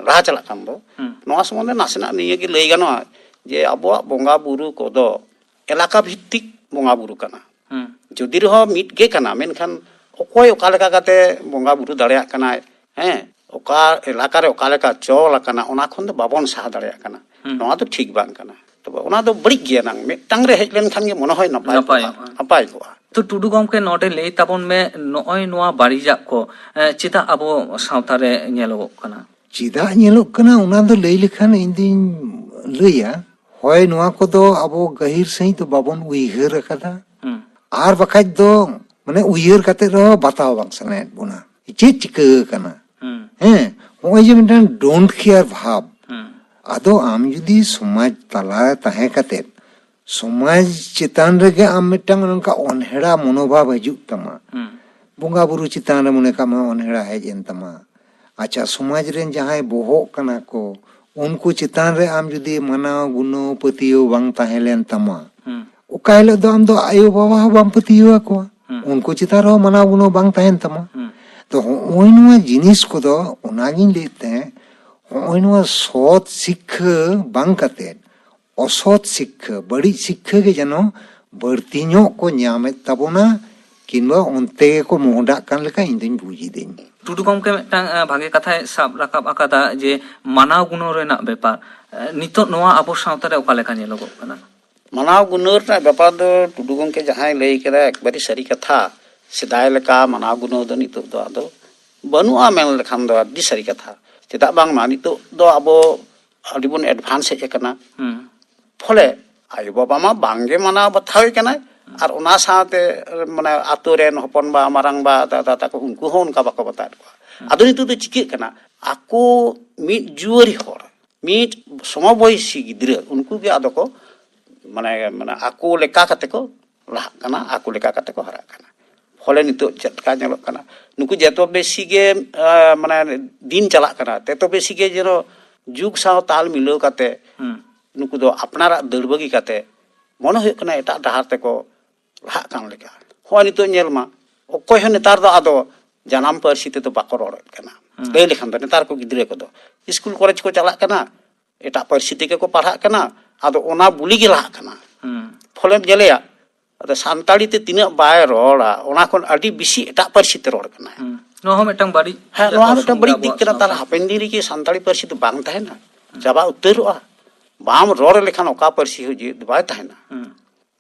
ᱞᱟᱦᱟ ᱪᱟᱞᱟᱜ ᱠᱟᱱ ᱫᱚ, ᱦᱩᱸ᱾ ᱱᱚᱣᱟ ᱥᱚᱢᱵᱚᱱᱫᱷᱮ ᱱᱟᱥᱮᱱᱟᱜ ᱱᱤᱭᱟᱹ ᱜᱮ ᱞᱟᱹᱭ ᱜᱟᱱᱚᱜᱼᱟ ᱡᱮ ᱟᱵᱚᱣᱟᱜ ᱵᱚᱸᱜᱟ ᱵᱩᱨᱩ ᱠᱚᱫᱚ ᱮᱞᱟᱠᱟ ᱵᱷᱤᱛᱛᱤᱠ ᱵᱚᱸᱜᱟ ᱵᱩᱨᱩ ᱠᱟᱱᱟ᱾ ᱦᱩᱸ᱾ ᱡᱩᱫᱤ ᱨᱮᱦᱚᱸ ᱢᱤᱫ ᱜᱮ ᱠᱟᱱᱟ, ᱢᱮᱱᱠᱷᱟᱱ ᱚᱠᱚᱭ ᱚᱠᱟ ᱞᱮᱠᱟ ᱠᱟᱛᱮ ᱵᱚᱸᱜᱟ ᱵᱩᱨᱩ ᱫᱟᱲᱮᱭᱟᱜ ᱠᱟᱱᱟᱭ, ᱦᱮᱸ, ᱚᱠᱟ ᱮᱞᱟᱠᱟ ᱨᱮ ᱚᱠᱟ ᱞᱮᱠᱟ ᱪᱚᱞ ᱟᱠᱟᱱᱟ, ᱚᱱᱟ ᱠᱷᱚᱱ ᱫᱚ ᱵᱟᱵᱚᱱ ᱥᱟᱦᱟ ᱫᱟᱲᱮᱭᱟᱜ ᱠᱟᱱᱟ᱾ ᱦᱩᱸ᱾ ᱱᱚᱣᱟ ᱫᱚ ᱴᱷᱤᱠ ᱵᱟᱝ ᱠᱟᱱᱟ᱾ ᱛᱚᱵᱮ ᱚᱱᱟ ᱫᱚ ᱵᱟᱹᱲᱤᱡ ᱜᱮᱭᱟ ᱱᱟᱝ, ᱢᱤᱫᱴᱟᱝ ᱨᱮ ᱦᱮᱡ ᱞᱮᱱᱠᱷᱟᱱ ᱜᱮ ᱢᱚᱱᱮ ᱦᱚᱭ ᱱᱟᱯᱟᱭ ᱠᱚᱜᱼᱟ, ᱱᱟᱯᱟᱭᱚᱜᱼᱟ᱾ ᱱᱟᱯᱟᱭ ᱠᱚᱜᱼᱟ᱾ ᱛᱚ ᱴᱩᱰᱩ ᱜᱚᱢᱠᱮ, ᱱᱚᱰᱮ ᱞᱟᱹᱭ ᱛᱟᱵᱚᱱ ᱢᱮ, ᱱᱚᱜᱼᱚᱭ ᱱᱚᱣᱟ ᱵᱟᱹᱲᱤᱡᱟᱜ ᱠᱚ, ᱮ, ᱪᱮᱫᱟᱜ ᱟᱵᱚ ᱥᱟᱶᱛᱟ ᱨᱮ ᱧᱮᱞᱚᱜᱚᱜ ᱠᱟᱱᱟ? ᱪᱮᱫᱟᱜ ᱧᱮᱞᱚᱜ ᱠᱟᱱᱟ, ᱚᱱᱟ ᱫᱚ ᱞᱟᱹᱭ ᱞᱮᱠᱷᱟᱱ ᱤᱧ ᱫᱩᱧ ᱞᱟᱹᱭᱟ, ᱦᱳᱭ, ᱱᱚᱣᱟ ᱠᱚᱫᱚ ᱟᱵᱚ ᱜᱟᱹᱦᱤᱨ ᱥᱟᱺᱦᱤᱡ ᱫᱚ ᱵᱟᱵᱚᱱ ᱩᱭᱦᱟᱹᱨ ᱟᱠᱟᱫᱟ᱾ ᱦᱩᱸ᱾ ᱟᱨ ᱵᱟᱠᱷᱟᱡ ᱫᱚ, ᱢᱟᱱᱮ, ᱩᱭᱦᱟᱹᱨ ᱠᱟᱛᱮ ᱨᱮᱦᱚᱸ ᱵᱟᱛᱟᱣ ᱵᱟᱝ ᱥᱟᱱᱟᱭᱮᱫ ᱵᱚᱱᱟ᱾ ᱪᱮᱫ ᱪᱤᱠᱟᱹ ᱟᱠᱟᱱᱟ? ᱦᱩᱸ᱾ ᱦᱮᱸ, ᱱᱚᱜᱼᱚᱭ ᱡᱮ ᱢᱤᱫᱴᱟᱝ don't care ᱵᱷᱟᱵᱽ, ᱦᱩᱸ᱾ ᱟᱫᱚ ᱟᱢ ᱡᱩᱫᱤ ᱥᱚᱢᱟᱡᱽ ᱛᱟᱞᱟ ᱛᱟᱦᱮᱸ ᱠᱟᱛᱮ ᱥᱚᱢᱟᱡᱽ ᱪᱮᱛᱟᱱ ᱨᱮᱜᱮ ᱟᱢ ᱢᱤᱫᱴᱟᱝ ᱱᱚᱝᱠᱟ ᱚᱱᱦᱮᱲᱟ ᱢᱚᱱᱳᱵᱷᱟᱵ ᱦᱤᱡᱩᱜ ᱛᱟᱢᱟ, ᱦᱩᱸ᱾ ᱵᱚᱸᱜᱟ ᱵᱩᱨᱩ ᱪᱮᱛᱟᱱ ᱨᱮ ᱢᱚᱱᱮ ᱠᱟᱜ ᱢᱮ ᱚᱱᱦᱮᱲᱟ ᱦᱮᱡ ᱮᱱ ᱛᱟᱢᱟ, ᱟᱪᱪᱷᱟ, ᱥᱚᱢᱟᱡᱽ ᱨᱮᱱ ᱡᱟᱦᱟᱸᱭ ᱵᱚᱦᱚᱜ ᱠᱟᱱᱟ ᱠᱚ, ᱩᱱᱠᱩ ᱪᱮᱛᱟᱱ ᱨᱮ ᱟᱢ ᱡᱩᱫᱤ ᱢᱟᱱᱟᱣ ᱜᱩᱱᱟᱹᱣ ᱯᱟᱹᱛᱭᱟᱹᱣ ᱵᱟᱝ ᱛᱟᱦᱮᱸ ᱞᱮᱱ ᱛᱟᱢᱟ, ᱦᱩᱸ᱾ ᱚᱠᱟ ᱦᱤᱞᱳᱜ ᱫᱚ ᱟᱢ ᱫᱚ ᱟᱭᱳ ᱵᱟᱵᱟ ᱦᱚᱸ ᱵᱟᱢ ᱯᱟᱹᱛᱭᱟᱹᱣ ᱟᱠᱚᱣᱟ᱾ ᱦᱩᱸ᱾ ᱩᱱᱠᱩ ᱪᱮᱛᱟᱱ ᱨᱮᱦᱚᱸ ᱢᱟᱱᱟᱣ ᱜᱩᱱᱟᱹᱣ ᱵᱟᱝ ᱛᱟᱦᱮᱱ ᱛᱟᱢᱟ᱾ ᱦᱩᱸ᱾ ᱛᱚ, ᱦᱚᱸᱜᱼᱚᱭ ᱱᱚᱣᱟ ᱡᱤᱱᱤᱥ ᱠᱚᱫᱚ, ᱚᱱᱟᱜᱤᱧ ᱞᱟᱹᱭᱮᱫ ᱛᱟᱦᱮᱸᱫ, ᱦᱚᱸᱜᱼᱚᱭ ᱱᱚᱣᱟ ᱥᱚᱛ ᱥᱤᱠᱠᱷᱟᱹ ᱵᱟᱝ ᱠᱟᱛᱮᱫ ᱚᱥᱚᱛ ᱥᱤᱠᱠᱷᱟᱹ, ᱵᱟᱹᱲᱤᱡ ᱥᱤᱠᱠᱷᱟᱹ ᱜᱮ ᱡᱮᱱᱚ ᱵᱟᱹᱲᱛᱤ ᱧᱚᱜ ᱠᱚ ᱧᱟᱢᱮᱫ ᱛᱟᱵᱚᱱᱟ, ᱠᱤᱝᱵᱟ ᱚᱱᱛᱮ ᱜᱮᱠᱚ ᱢᱚᱦᱰᱟᱜ ᱠᱟᱱ ᱞᱮᱠᱟ ᱤᱧ ᱫᱩᱧ ᱵᱩᱡ ᱮᱫᱟᱹᱧ᱾ ᱴᱩᱰᱩ ᱜᱚᱢᱠᱮ, ᱢᱤᱫᱴᱟᱝ, ᱮ, ᱵᱷᱟᱜᱮ ᱠᱟᱛᱷᱟᱭ ᱥᱟᱵ ᱨᱟᱠᱟᱵ ᱟᱠᱟᱫᱟ ᱡᱮ ᱢᱟᱱᱟᱣ ᱜᱩᱱᱟᱹᱣ ᱨᱮᱱᱟᱜ ᱵᱮᱯᱟᱨ᱾ ᱮ, ᱱᱤᱛᱚᱜ ᱱᱚᱣᱟ ᱟᱵᱚ ᱥᱟᱶᱛᱟ ᱨᱮ ᱚᱠᱟ ᱞᱮᱠᱟ ᱧᱮᱞᱚᱜᱚᱜ ᱠᱟᱱᱟ? ᱢᱟᱱᱟᱣ ᱜᱩᱱᱟᱹᱣ ᱨᱮᱱᱟᱜ ᱵᱮᱯᱟᱨ ᱫᱚ ᱴᱩᱰᱩ ᱜᱚᱢᱠᱮ ᱡᱟᱦᱟᱸᱭ ᱞᱟᱹᱭ ᱠᱮᱫᱟ, ᱮᱠᱵᱟᱨᱮ ᱥᱟᱹᱨᱤ ᱠᱟᱛᱷᱟ᱾ ᱥᱮᱫᱟᱭ ᱞᱮᱠᱟ ᱢᱟᱱᱟᱣ ᱜᱩᱱᱟᱹᱣ ᱫᱚ ᱱᱤᱛᱚᱜ ᱫᱚ ᱟᱫᱚ ᱵᱟᱹᱱᱩᱜᱼᱟ ᱢᱮᱱ ᱞᱮᱠᱷᱟᱱ ᱫᱚ ᱟᱹᱰᱤ ᱥᱟᱹᱨᱤ ᱠᱟᱛᱷᱟ᱾ ᱪᱮᱫᱟᱜ ᱵᱟᱝᱢᱟ ᱱᱤᱛᱚᱜ ᱫᱚ ᱟᱵᱚ ᱟᱹᱰᱤ ᱵᱚᱱ advance ᱦᱮᱡ ᱟᱠᱟᱱᱟ᱾ ᱦᱩᱸ᱾ ᱯᱷᱚᱞᱮ ᱟᱭᱳ ᱵᱟᱵᱟ ᱢᱟ ᱵᱟᱝᱜᱮ ᱢᱟᱱᱟᱣ ᱵᱟᱛᱟᱣᱮ ᱠᱟᱱᱟᱭ, ᱟᱨ ᱚᱱᱟ ᱥᱟᱶᱛᱮ ᱢᱟᱱᱮ ᱟᱛᱳ ᱨᱮᱱ ᱦᱚᱯᱚᱱ ᱵᱟ, ᱢᱟᱨᱟᱝ ᱵᱟ, ᱫᱟᱫᱟ ᱛᱟᱠᱚ, ᱩᱱᱠᱩ ᱦᱚᱸ ᱚᱱᱠᱟ ᱵᱟᱠᱚ ᱵᱟᱛᱟᱣᱮᱫ ᱠᱚᱣᱟ᱾ ᱟᱫᱚ ᱱᱤᱛᱚᱜ ᱫᱚ ᱪᱤᱠᱟᱹᱜ ᱠᱟᱱᱟ, ᱟᱠᱚ ᱢᱤᱫ ᱡᱩᱣᱟᱹᱨᱤ ᱦᱚᱲ, ᱢᱤᱫ ᱥᱚᱢᱚᱵᱚᱭᱥᱤ ᱜᱤᱫᱽᱨᱟᱹ, ᱩᱱᱠᱩ ᱜᱮ ᱟᱫᱚ ᱠᱚ ᱢᱟᱱᱮ ᱢᱟᱱᱮ ᱟᱠᱚ ᱞᱮᱠᱟ ᱠᱟᱛᱮ ᱠᱚ ᱞᱟᱦᱟᱜ ᱠᱟᱱᱟ, ᱟᱠᱚ ᱞᱮᱠᱟ ᱠᱟᱛᱮ ᱠᱚ ᱦᱟᱨᱟᱜ ᱠᱟᱱᱟ᱾ ᱯᱷᱚᱞᱮ ᱱᱤᱛᱚᱜ ᱪᱮᱫ ᱞᱮᱠᱟ ᱧᱮᱞᱚᱜ ᱠᱟᱱᱟ, ᱱᱩᱠᱩ ᱡᱚᱛᱚ ᱵᱮᱥᱤ ᱜᱮ ᱟᱸ, ᱢᱟᱱᱮ ᱫᱤᱱ ᱪᱟᱞᱟᱜ ᱠᱟᱱᱟ, ᱛᱚᱛᱚ ᱵᱮᱥᱤ ᱜᱮ ᱡᱮᱱᱚ ᱡᱩᱜᱽ ᱥᱟᱶ ᱛᱟᱞ ᱢᱤᱞᱟᱹᱣ ᱠᱟᱛᱮ ᱦᱩᱸ᱾ ᱱᱩᱠᱩ ᱫᱚ ᱟᱯᱱᱟᱨᱟᱜ ᱫᱟᱹᱲ ᱵᱟᱹᱜᱤ ᱠᱟᱛᱮ ᱢᱚᱱᱮ ᱦᱩᱭᱩᱜ ᱠᱟᱱᱟ ᱮᱴᱟᱜ ᱰᱟᱦᱟᱨ ᱛᱮᱠᱚ ᱞᱟᱦᱟᱜ ᱠᱟᱱ ᱞᱮᱠᱟ᱾ ᱦᱚᱸᱜᱼᱚᱭ ᱱᱤᱛᱚᱜ ᱧᱮᱞ ᱢᱟ, ᱚᱠᱚᱭ ᱦᱚᱸ ᱱᱮᱛᱟᱨ ᱫᱚ ᱟᱫᱚ ᱡᱟᱱᱟᱢ ᱯᱟᱹᱨᱥᱤ ᱛᱮᱫᱚ ᱵᱟᱠᱚ ᱨᱚᱲᱮᱫ ᱠᱟᱱᱟ᱾ ᱦᱩᱸ᱾ ᱞᱟᱹᱭ ᱞᱮᱠᱷᱟᱱ ᱫᱚ ᱱᱮᱛᱟᱨ ᱠᱚ ᱜᱤᱫᱽᱨᱟᱹ ᱠᱚᱫᱚ ᱥᱠᱩᱞ ᱠᱚᱞᱮᱡᱽ ᱠᱚ ᱪᱟᱞᱟᱜ ᱠᱟᱱᱟ, ᱮᱴᱟᱜ ᱯᱟᱹᱨᱥᱤ ᱛᱮᱜᱮ ᱠᱚ ᱯᱟᱲᱦᱟᱜ ᱠᱟᱱᱟ, ᱟᱫᱚ ᱚᱱᱟ ᱵᱩᱞᱤ ᱜᱮ ᱞᱟᱦᱟᱜ ᱠᱟᱱᱟ᱾ ᱦᱩᱸ᱾ ᱯᱷᱚᱞᱮᱢ ᱧᱮᱞᱮᱭᱟ, ᱟᱫᱚ ᱥᱟᱱᱛᱟᱲᱤ ᱛᱮ ᱛᱤᱱᱟᱹᱜ ᱵᱟᱭ ᱨᱚᱲᱟ, ᱚᱱᱟ ᱠᱷᱚᱱ ᱟᱹᱰᱤ ᱵᱮᱥᱤ ᱮᱴᱟᱜ ᱯᱟᱹᱨᱥᱤ ᱛᱮ ᱨᱚᱲ ᱠᱟᱱᱟᱭ᱾ ᱦᱩᱸ᱾ ᱱᱚᱣᱟ ᱦᱚᱸ ᱢᱤᱫᱴᱟᱝ ᱵᱟᱹᱲᱤᱡ ᱦᱮᱸ, ᱱᱚᱣᱟ ᱢᱤᱫᱴᱟᱝ ᱵᱟᱹᱲᱤᱡ ᱫᱤᱠ ᱠᱟᱱᱟ᱾ ᱛᱟᱦᱞᱮ ᱦᱟᱯᱮᱱ ᱫᱤᱱ ᱨᱮᱜᱮ ᱥᱟᱱᱛᱟᱲᱤ ᱯᱟᱹᱨᱥᱤ ᱫᱚ ᱵᱟᱝ ᱛᱟᱦᱮᱱᱟ, ᱪᱟᱵᱟ ᱩᱛᱟᱹᱨᱚᱜᱼᱟ᱾ ᱵᱟᱢ ᱨᱚᱲ ᱞᱮᱠᱷᱟᱱ ᱚᱠᱟ ᱯᱟᱹᱨᱥᱤ ᱦᱚᱸ ᱡᱤᱣᱤᱫ ᱫᱚ ᱵᱟᱭ ᱛᱟᱦᱮᱱᱟ᱾ ᱦᱩᱸ᱾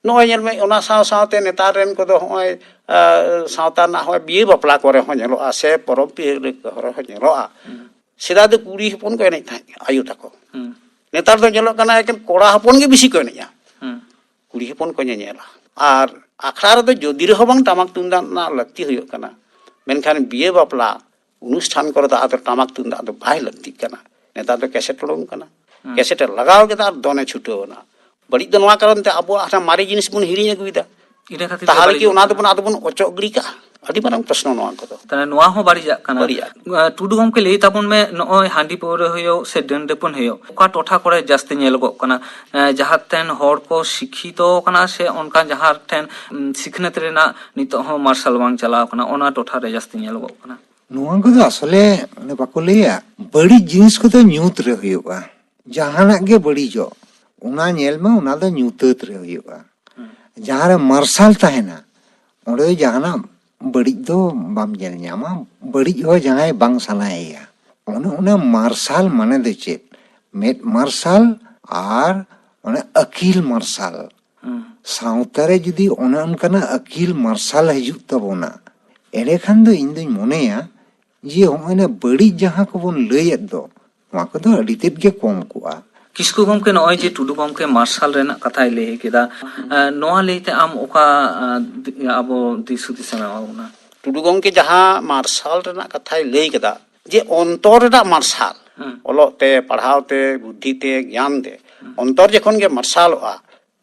ᱱᱚᱜᱼᱚᱭ ᱧᱮᱞ ᱢᱮ, ᱚᱱᱟ ᱥᱟᱶ ᱥᱟᱶᱛᱮ ᱱᱮᱛᱟᱨ ᱨᱮᱱ ᱠᱚᱫᱚ ᱦᱚᱸᱜᱼᱚᱭ, ᱟ, ᱥᱟᱶᱛᱟ ᱨᱮᱱᱟᱜ ᱦᱚᱸᱜᱼᱚᱭ ᱵᱤᱭᱮ ᱵᱟᱯᱞᱟ ᱠᱚᱨᱮ ᱦᱚᱸ ᱧᱮᱞᱚᱜᱼᱟ, ᱥᱮ ᱯᱚᱨᱚᱵᱽ ᱯᱤᱦᱟᱹ ᱠᱚᱨᱮ ᱦᱚᱸ ᱧᱮᱞᱚᱜᱼᱟ᱾ ᱦᱩᱸ᱾ ᱥᱮᱫᱟᱭ ᱫᱚ ᱠᱩᱲᱤ ᱦᱚᱯᱚᱱ ᱠᱚ ᱮᱱᱮᱡ ᱛᱟᱦᱮᱸᱫ, ᱟᱭᱳ ᱛᱟᱠᱚ᱾ ᱦᱩᱸ᱾ ᱱᱮᱛᱟᱨ ᱫᱚ ᱧᱮᱞᱚᱜ ᱠᱟᱱᱟ ᱮᱠᱮᱱ ᱠᱚᱲᱟ ᱦᱚᱯᱚᱱ ᱜᱮ ᱵᱮᱥᱤ ᱠᱚ ᱮᱱᱮᱡᱼᱟ᱾ ᱦᱩᱸ᱾ ᱠᱩᱲᱤ ᱦᱚᱯᱚᱱ ᱠᱚ ᱧᱮᱧᱮᱞᱟ᱾ ᱟᱨ ᱟᱠᱷᱲᱟ ᱨᱮᱫᱚ ᱡᱩᱫᱤ ᱨᱮᱦᱚᱸ ᱵᱟᱝ ᱴᱟᱢᱟᱠ ᱛᱩᱢᱫᱟᱜ ᱨᱮᱱᱟᱜ ᱞᱟᱹᱠᱛᱤ ᱦᱩᱭᱩᱜ ᱠᱟᱱᱟ, ᱢᱮᱱᱠᱷᱟᱱ ᱵᱤᱭᱮ ᱵᱟᱯᱞᱟ ᱚᱱᱩᱥᱴᱷᱟᱱ ᱠᱚᱨᱮ ᱫᱚ ᱟᱫᱚ ᱴᱟᱢᱟᱠ ᱛᱩᱢᱫᱟᱜ ᱫᱚ ᱵᱟᱭ ᱞᱟᱹᱠᱛᱤᱜ ᱠᱟᱱᱟ᱾ ᱱᱮᱛᱟᱨ ᱫᱚ ᱠᱮᱥᱮᱴ ᱩᱰᱩᱝ ᱠᱟᱱᱟ, ᱦᱩᱸ᱾ ᱠᱮᱥᱮᱴ ᱮ ᱞᱟᱜᱟᱣ ᱠᱮᱫᱟ ᱟᱨ ᱫᱚᱱᱮ ᱪᱷᱩᱴᱟᱹᱣ ᱮᱱᱟ᱾ ᱵᱟᱹᱲᱤᱡ ᱫᱚ ᱱᱚᱣᱟ ᱠᱟᱨᱚᱱ ᱛᱮ ᱟᱵᱚᱣᱟᱜ ᱦᱟᱱᱟ ᱢᱟᱨᱮ ᱡᱤᱱᱤᱥ ᱵᱚᱱ ᱦᱤᱲᱤᱧ ᱟᱹᱜᱩᱭᱮᱫᱟ᱾ ᱤᱱᱟᱹ ᱠᱷᱟᱹᱛᱤᱨ ᱛᱮ ᱛᱟᱦᱚᱞᱮ ᱵᱟᱹᱲᱤᱡᱚᱜ ᱠᱤ ᱚᱱᱟ ᱠᱟᱱᱟ᱾ ᱫᱚᱵᱚᱱ, ᱟᱫᱚ ᱵᱚᱱ ᱚᱪᱚᱜ ᱜᱤᱰᱤ ᱠᱟᱜᱼᱟ? ᱟᱹᱰᱤ ᱢᱟᱨᱟᱝ ᱯᱨᱚᱥᱱᱚ ᱱᱚᱣᱟ ᱠᱚᱫᱚ᱾ ᱛᱟᱦᱚᱞᱮ ᱱᱚᱣᱟ ᱦᱚᱸ ᱵᱟᱹᱲᱤᱡᱟᱜ ᱠᱟᱱᱟ᱾ ᱵᱟᱹᱲᱤᱡᱟᱜ᱾ ᱟᱸ, ᱴᱩᱰᱩ ᱜᱚᱢᱠᱮ, ᱞᱟᱹᱭ ᱛᱟᱵᱚᱱ ᱢᱮ, ᱱᱚᱜᱼᱚᱭ ᱦᱟᱺᱰᱤ ᱯᱟᱹᱣᱨᱟᱹ ᱦᱩᱭᱩᱜ ᱥᱮ ᱰᱟᱹᱱ ᱰᱟᱹᱯᱟᱹᱱ ᱦᱩᱭᱩᱜ, ᱚᱠᱟ ᱴᱚᱴᱷᱟ ᱠᱚᱨᱮ ᱡᱟᱹᱥᱛᱤ ᱧᱮᱞᱚᱜᱚᱜ ᱠᱟᱱᱟ? ᱮᱸ, ᱡᱟᱦᱟᱸ ᱴᱷᱮᱱ ᱦᱚᱲ ᱠᱚ ᱥᱤᱠᱠᱷᱤᱛᱚ ᱠᱟᱱᱟ ᱥᱮ ᱚᱱᱠᱟ ᱡᱟᱦᱟᱸ ᱴᱷᱮᱱ, ᱩᱢ, ᱥᱤᱠᱷᱱᱟᱹᱛ ᱨᱮᱱᱟᱜ ᱱᱤᱛᱚᱜ ᱦᱚᱸ ᱢᱟᱨᱥᱟᱞ ᱵᱟᱝ ᱪᱟᱞᱟᱣ ᱠᱟᱱᱟ, ᱚᱱᱟ ᱴᱚᱴᱷᱟ ᱨᱮ ᱡᱟᱹᱥᱛᱤ ᱧᱮᱞᱚᱜᱚᱜ ᱠᱟᱱᱟ? ᱱᱚᱣᱟ ᱠᱚᱫᱚ ᱟᱥᱚᱞᱮ ᱚᱱᱮ ᱵᱟᱠᱚ ᱞᱟᱹᱭᱟ, ᱵᱟᱹᱲᱤᱡ ᱡᱤᱱᱤᱥ ᱠᱚᱫᱚ ᱧᱩᱛ ᱨᱮ ᱦᱩᱭᱩᱜᱼᱟ᱾ ᱡᱟᱦᱟᱱᱟᱜ ᱜᱮ ᱵᱟᱹᱲᱤᱡᱚᱜ, ᱚᱱᱟ ᱧᱮᱞ ᱢᱮ, ᱚᱱᱟ ᱫᱚ ᱧᱩᱛᱟᱹᱛ ᱨᱮ ᱦᱩᱭᱩᱜᱼᱟ᱾ ᱦᱩᱸ᱾ ᱡᱟᱦᱟᱸ ᱨᱮ ᱢᱟᱨᱥᱟᱞ ᱛᱟᱦᱮᱱᱟ, ᱚᱸᱰᱮ ᱫᱚ ᱡᱟᱦᱟᱱᱟᱜ ᱵᱟᱹᱲᱤᱡ ᱫᱚ ᱵᱟᱢ ᱧᱮᱞ ᱧᱟᱢᱟ᱾ ᱵᱟᱹᱲᱤᱡ ᱦᱚᱸ ᱡᱟᱦᱟᱸᱭ ᱵᱟᱝ ᱥᱟᱱᱟᱭᱮᱭᱟ᱾ ᱚᱱᱮ ᱚᱱᱟ ᱢᱟᱨᱥᱟᱞ ᱢᱟᱱᱮ ᱫᱚ ᱪᱮᱫ? ᱢᱮᱫ ᱢᱟᱨᱥᱟᱞ ᱟᱨ ᱚᱱᱮ ᱟᱹᱠᱤᱞ ᱢᱟᱨᱥᱟᱞ᱾ ᱦᱩᱸ᱾ ᱥᱟᱶᱛᱟ ᱨᱮ ᱡᱩᱫᱤ ᱚᱱᱮ ᱚᱱᱠᱟᱱᱟᱜ ᱟᱹᱠᱤᱞ ᱢᱟᱨᱥᱟᱞ ᱦᱤᱡᱩᱜ ᱛᱟᱵᱚᱱᱟ, ᱮᱸᱰᱮᱠᱷᱟᱱ ᱫᱚ ᱤᱧ ᱫᱩᱧ ᱢᱚᱱᱮᱭᱟ ᱡᱮ ᱦᱚᱸᱜᱼᱚᱭ ᱱᱟ ᱵᱟᱹᱲᱤᱡ ᱡᱟᱦᱟᱸ ᱠᱚᱵᱚᱱ ᱞᱟᱹᱭᱮᱫ ᱫᱚ, ᱱᱚᱣᱟ ᱠᱚᱫᱚ ᱟᱹᱰᱤ ᱛᱮᱫ ᱜᱮ ᱠᱚᱢ ᱠᱚᱜᱼᱟ᱾ ᱠᱤᱥᱠᱩ ᱜᱚᱢᱠᱮ, ᱱᱚᱜᱼᱚᱭ ᱡᱮ ᱴᱩᱰᱩ ᱜᱚᱢᱠᱮ ᱢᱟᱨᱥᱟᱞ ᱨᱮᱱᱟᱜ ᱠᱟᱛᱷᱟᱭ ᱞᱟᱹᱭ ᱠᱮᱫᱟ, ᱮᱸ, ᱱᱚᱣᱟ ᱞᱟᱹᱭᱛᱮ ᱟᱢ ᱚᱠᱟ, ᱮᱸ, ᱫᱤ-, ᱟᱵᱚ ᱫᱤᱥ ᱦᱩᱫᱤᱥ ᱮᱢ ᱮᱢᱟ ᱵᱚᱱᱟ? ᱴᱩᱰᱩ ᱜᱚᱢᱠᱮ ᱡᱟᱦᱟᱸ ᱢᱟᱨᱥᱟᱞ ᱨᱮᱱᱟᱜ ᱠᱟᱛᱷᱟᱭ ᱞᱟᱹᱭ ᱠᱮᱫᱟ, ᱡᱮ ᱚᱱᱛᱚᱨ ᱨᱮᱱᱟᱜ ᱢᱟᱨᱥᱟᱞ, ᱦᱮᱸ᱾ ᱚᱞᱚᱜ ᱛᱮ, ᱯᱟᱲᱦᱟᱣ ᱛᱮ, ᱵᱩᱫᱽᱫᱷᱤ ᱛᱮ, ᱜᱮᱭᱟᱱ ᱛᱮ, ᱦᱮᱸ᱾ ᱚᱱᱛᱚᱨ ᱡᱚᱠᱷᱚᱱ ᱜᱮ ᱢᱟᱨᱥᱟᱞᱚᱜᱼᱟ,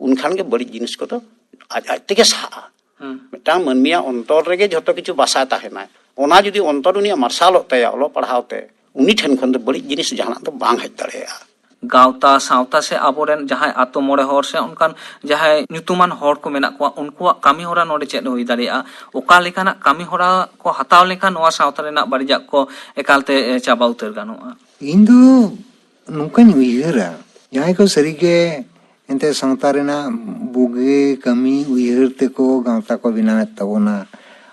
ᱩᱱᱠᱷᱟᱱ ᱜᱮ ᱵᱟᱹᱲᱤᱡ ᱡᱤᱱᱤᱥ ᱠᱚᱫᱚ ᱟᱡ ᱟᱡ ᱛᱮᱜᱮ ᱥᱟᱦᱟᱜᱼᱟ᱾ ᱦᱮᱸ᱾ ᱢᱤᱫᱴᱟᱝ ᱢᱟᱹᱱᱢᱤᱭᱟᱜ ᱚᱱᱛᱚᱨ ᱨᱮᱜᱮ ᱡᱷᱚᱛᱚ ᱠᱤᱪᱷᱩ ᱵᱟᱥᱟ ᱛᱟᱦᱮᱱᱟ᱾ ᱚᱱᱟ ᱡᱩᱫᱤ ᱚᱱᱛᱚᱨ ᱩᱱᱤᱭᱟᱜ ᱢᱟᱨᱥᱟᱞᱚᱜ ᱛᱟᱭᱟ ᱚᱞᱚᱜ ᱯᱟᱲᱦᱟᱣ ᱛᱮ, ᱩᱱᱤ ᱴᱷᱮᱱ ᱠᱷᱚᱱ ᱫᱚ ᱵᱟᱹᱲᱤᱡ ᱡᱤᱱᱤᱥ ᱡᱟᱦᱟᱱᱟᱜ ᱫᱚ ᱵᱟᱝ ᱦᱮᱡ ᱫᱟᱲᱮᱭᱟᱜᱼᱟ᱾ ᱜᱟᱶᱛᱟ, ᱥᱟᱶᱛᱟ ᱥᱮ ᱟᱵᱚᱨᱮᱱ ᱡᱟᱦᱟᱸᱭ ᱟᱛᱳ ᱢᱚᱬᱮ ᱦᱚᱲ ᱥᱮ ᱚᱱᱠᱟᱱ ᱡᱟᱦᱟᱸᱭ ᱧᱩᱛᱩᱢᱟᱱ ᱦᱚᱲ ᱠᱚ ᱢᱮᱱᱟᱜ ᱠᱚᱣᱟ, ᱩᱱᱠᱩᱣᱟᱜ ᱠᱟᱹᱢᱤ ᱦᱚᱨᱟ ᱱᱚᱰᱮ ᱪᱮᱫ ᱦᱩᱭ ᱫᱟᱲᱮᱭᱟᱜᱼᱟ? ᱚᱠᱟ ᱞᱮᱠᱟᱱᱟᱜ ᱠᱟᱹᱢᱤ ᱦᱚᱨᱟ ᱠᱚ ᱦᱟᱛᱟᱣ ᱞᱮᱠᱷᱟᱱ ᱱᱚᱣᱟ ᱥᱟᱶᱛᱟ ᱨᱮᱱᱟᱜ ᱵᱟᱹᱲᱤᱡᱟᱜ ᱠᱚ ᱮᱠᱟᱞᱛᱮ, ᱮ, ᱪᱟᱵᱟ ᱩᱛᱟᱹᱨ ᱜᱟᱱᱚᱜᱼᱟ? ᱤᱧ ᱫᱚ ᱱᱚᱝᱠᱟᱧ ᱩᱭᱦᱟᱹᱨᱟ, ᱡᱟᱦᱟᱸᱭ ᱠᱚ ᱥᱟᱹᱨᱤᱜᱮ ᱮᱱᱛᱮ ᱥᱟᱶᱛᱟ ᱨᱮᱱᱟᱜ ᱵᱩᱜᱤ ᱠᱟᱹᱢᱤ ᱩᱭᱦᱟᱹᱨ ᱛᱮᱠᱚ ᱜᱟᱶᱛᱟ ᱠᱚ ᱵᱮᱱᱟᱣᱮᱫ ᱛᱟᱵᱚᱱᱟ,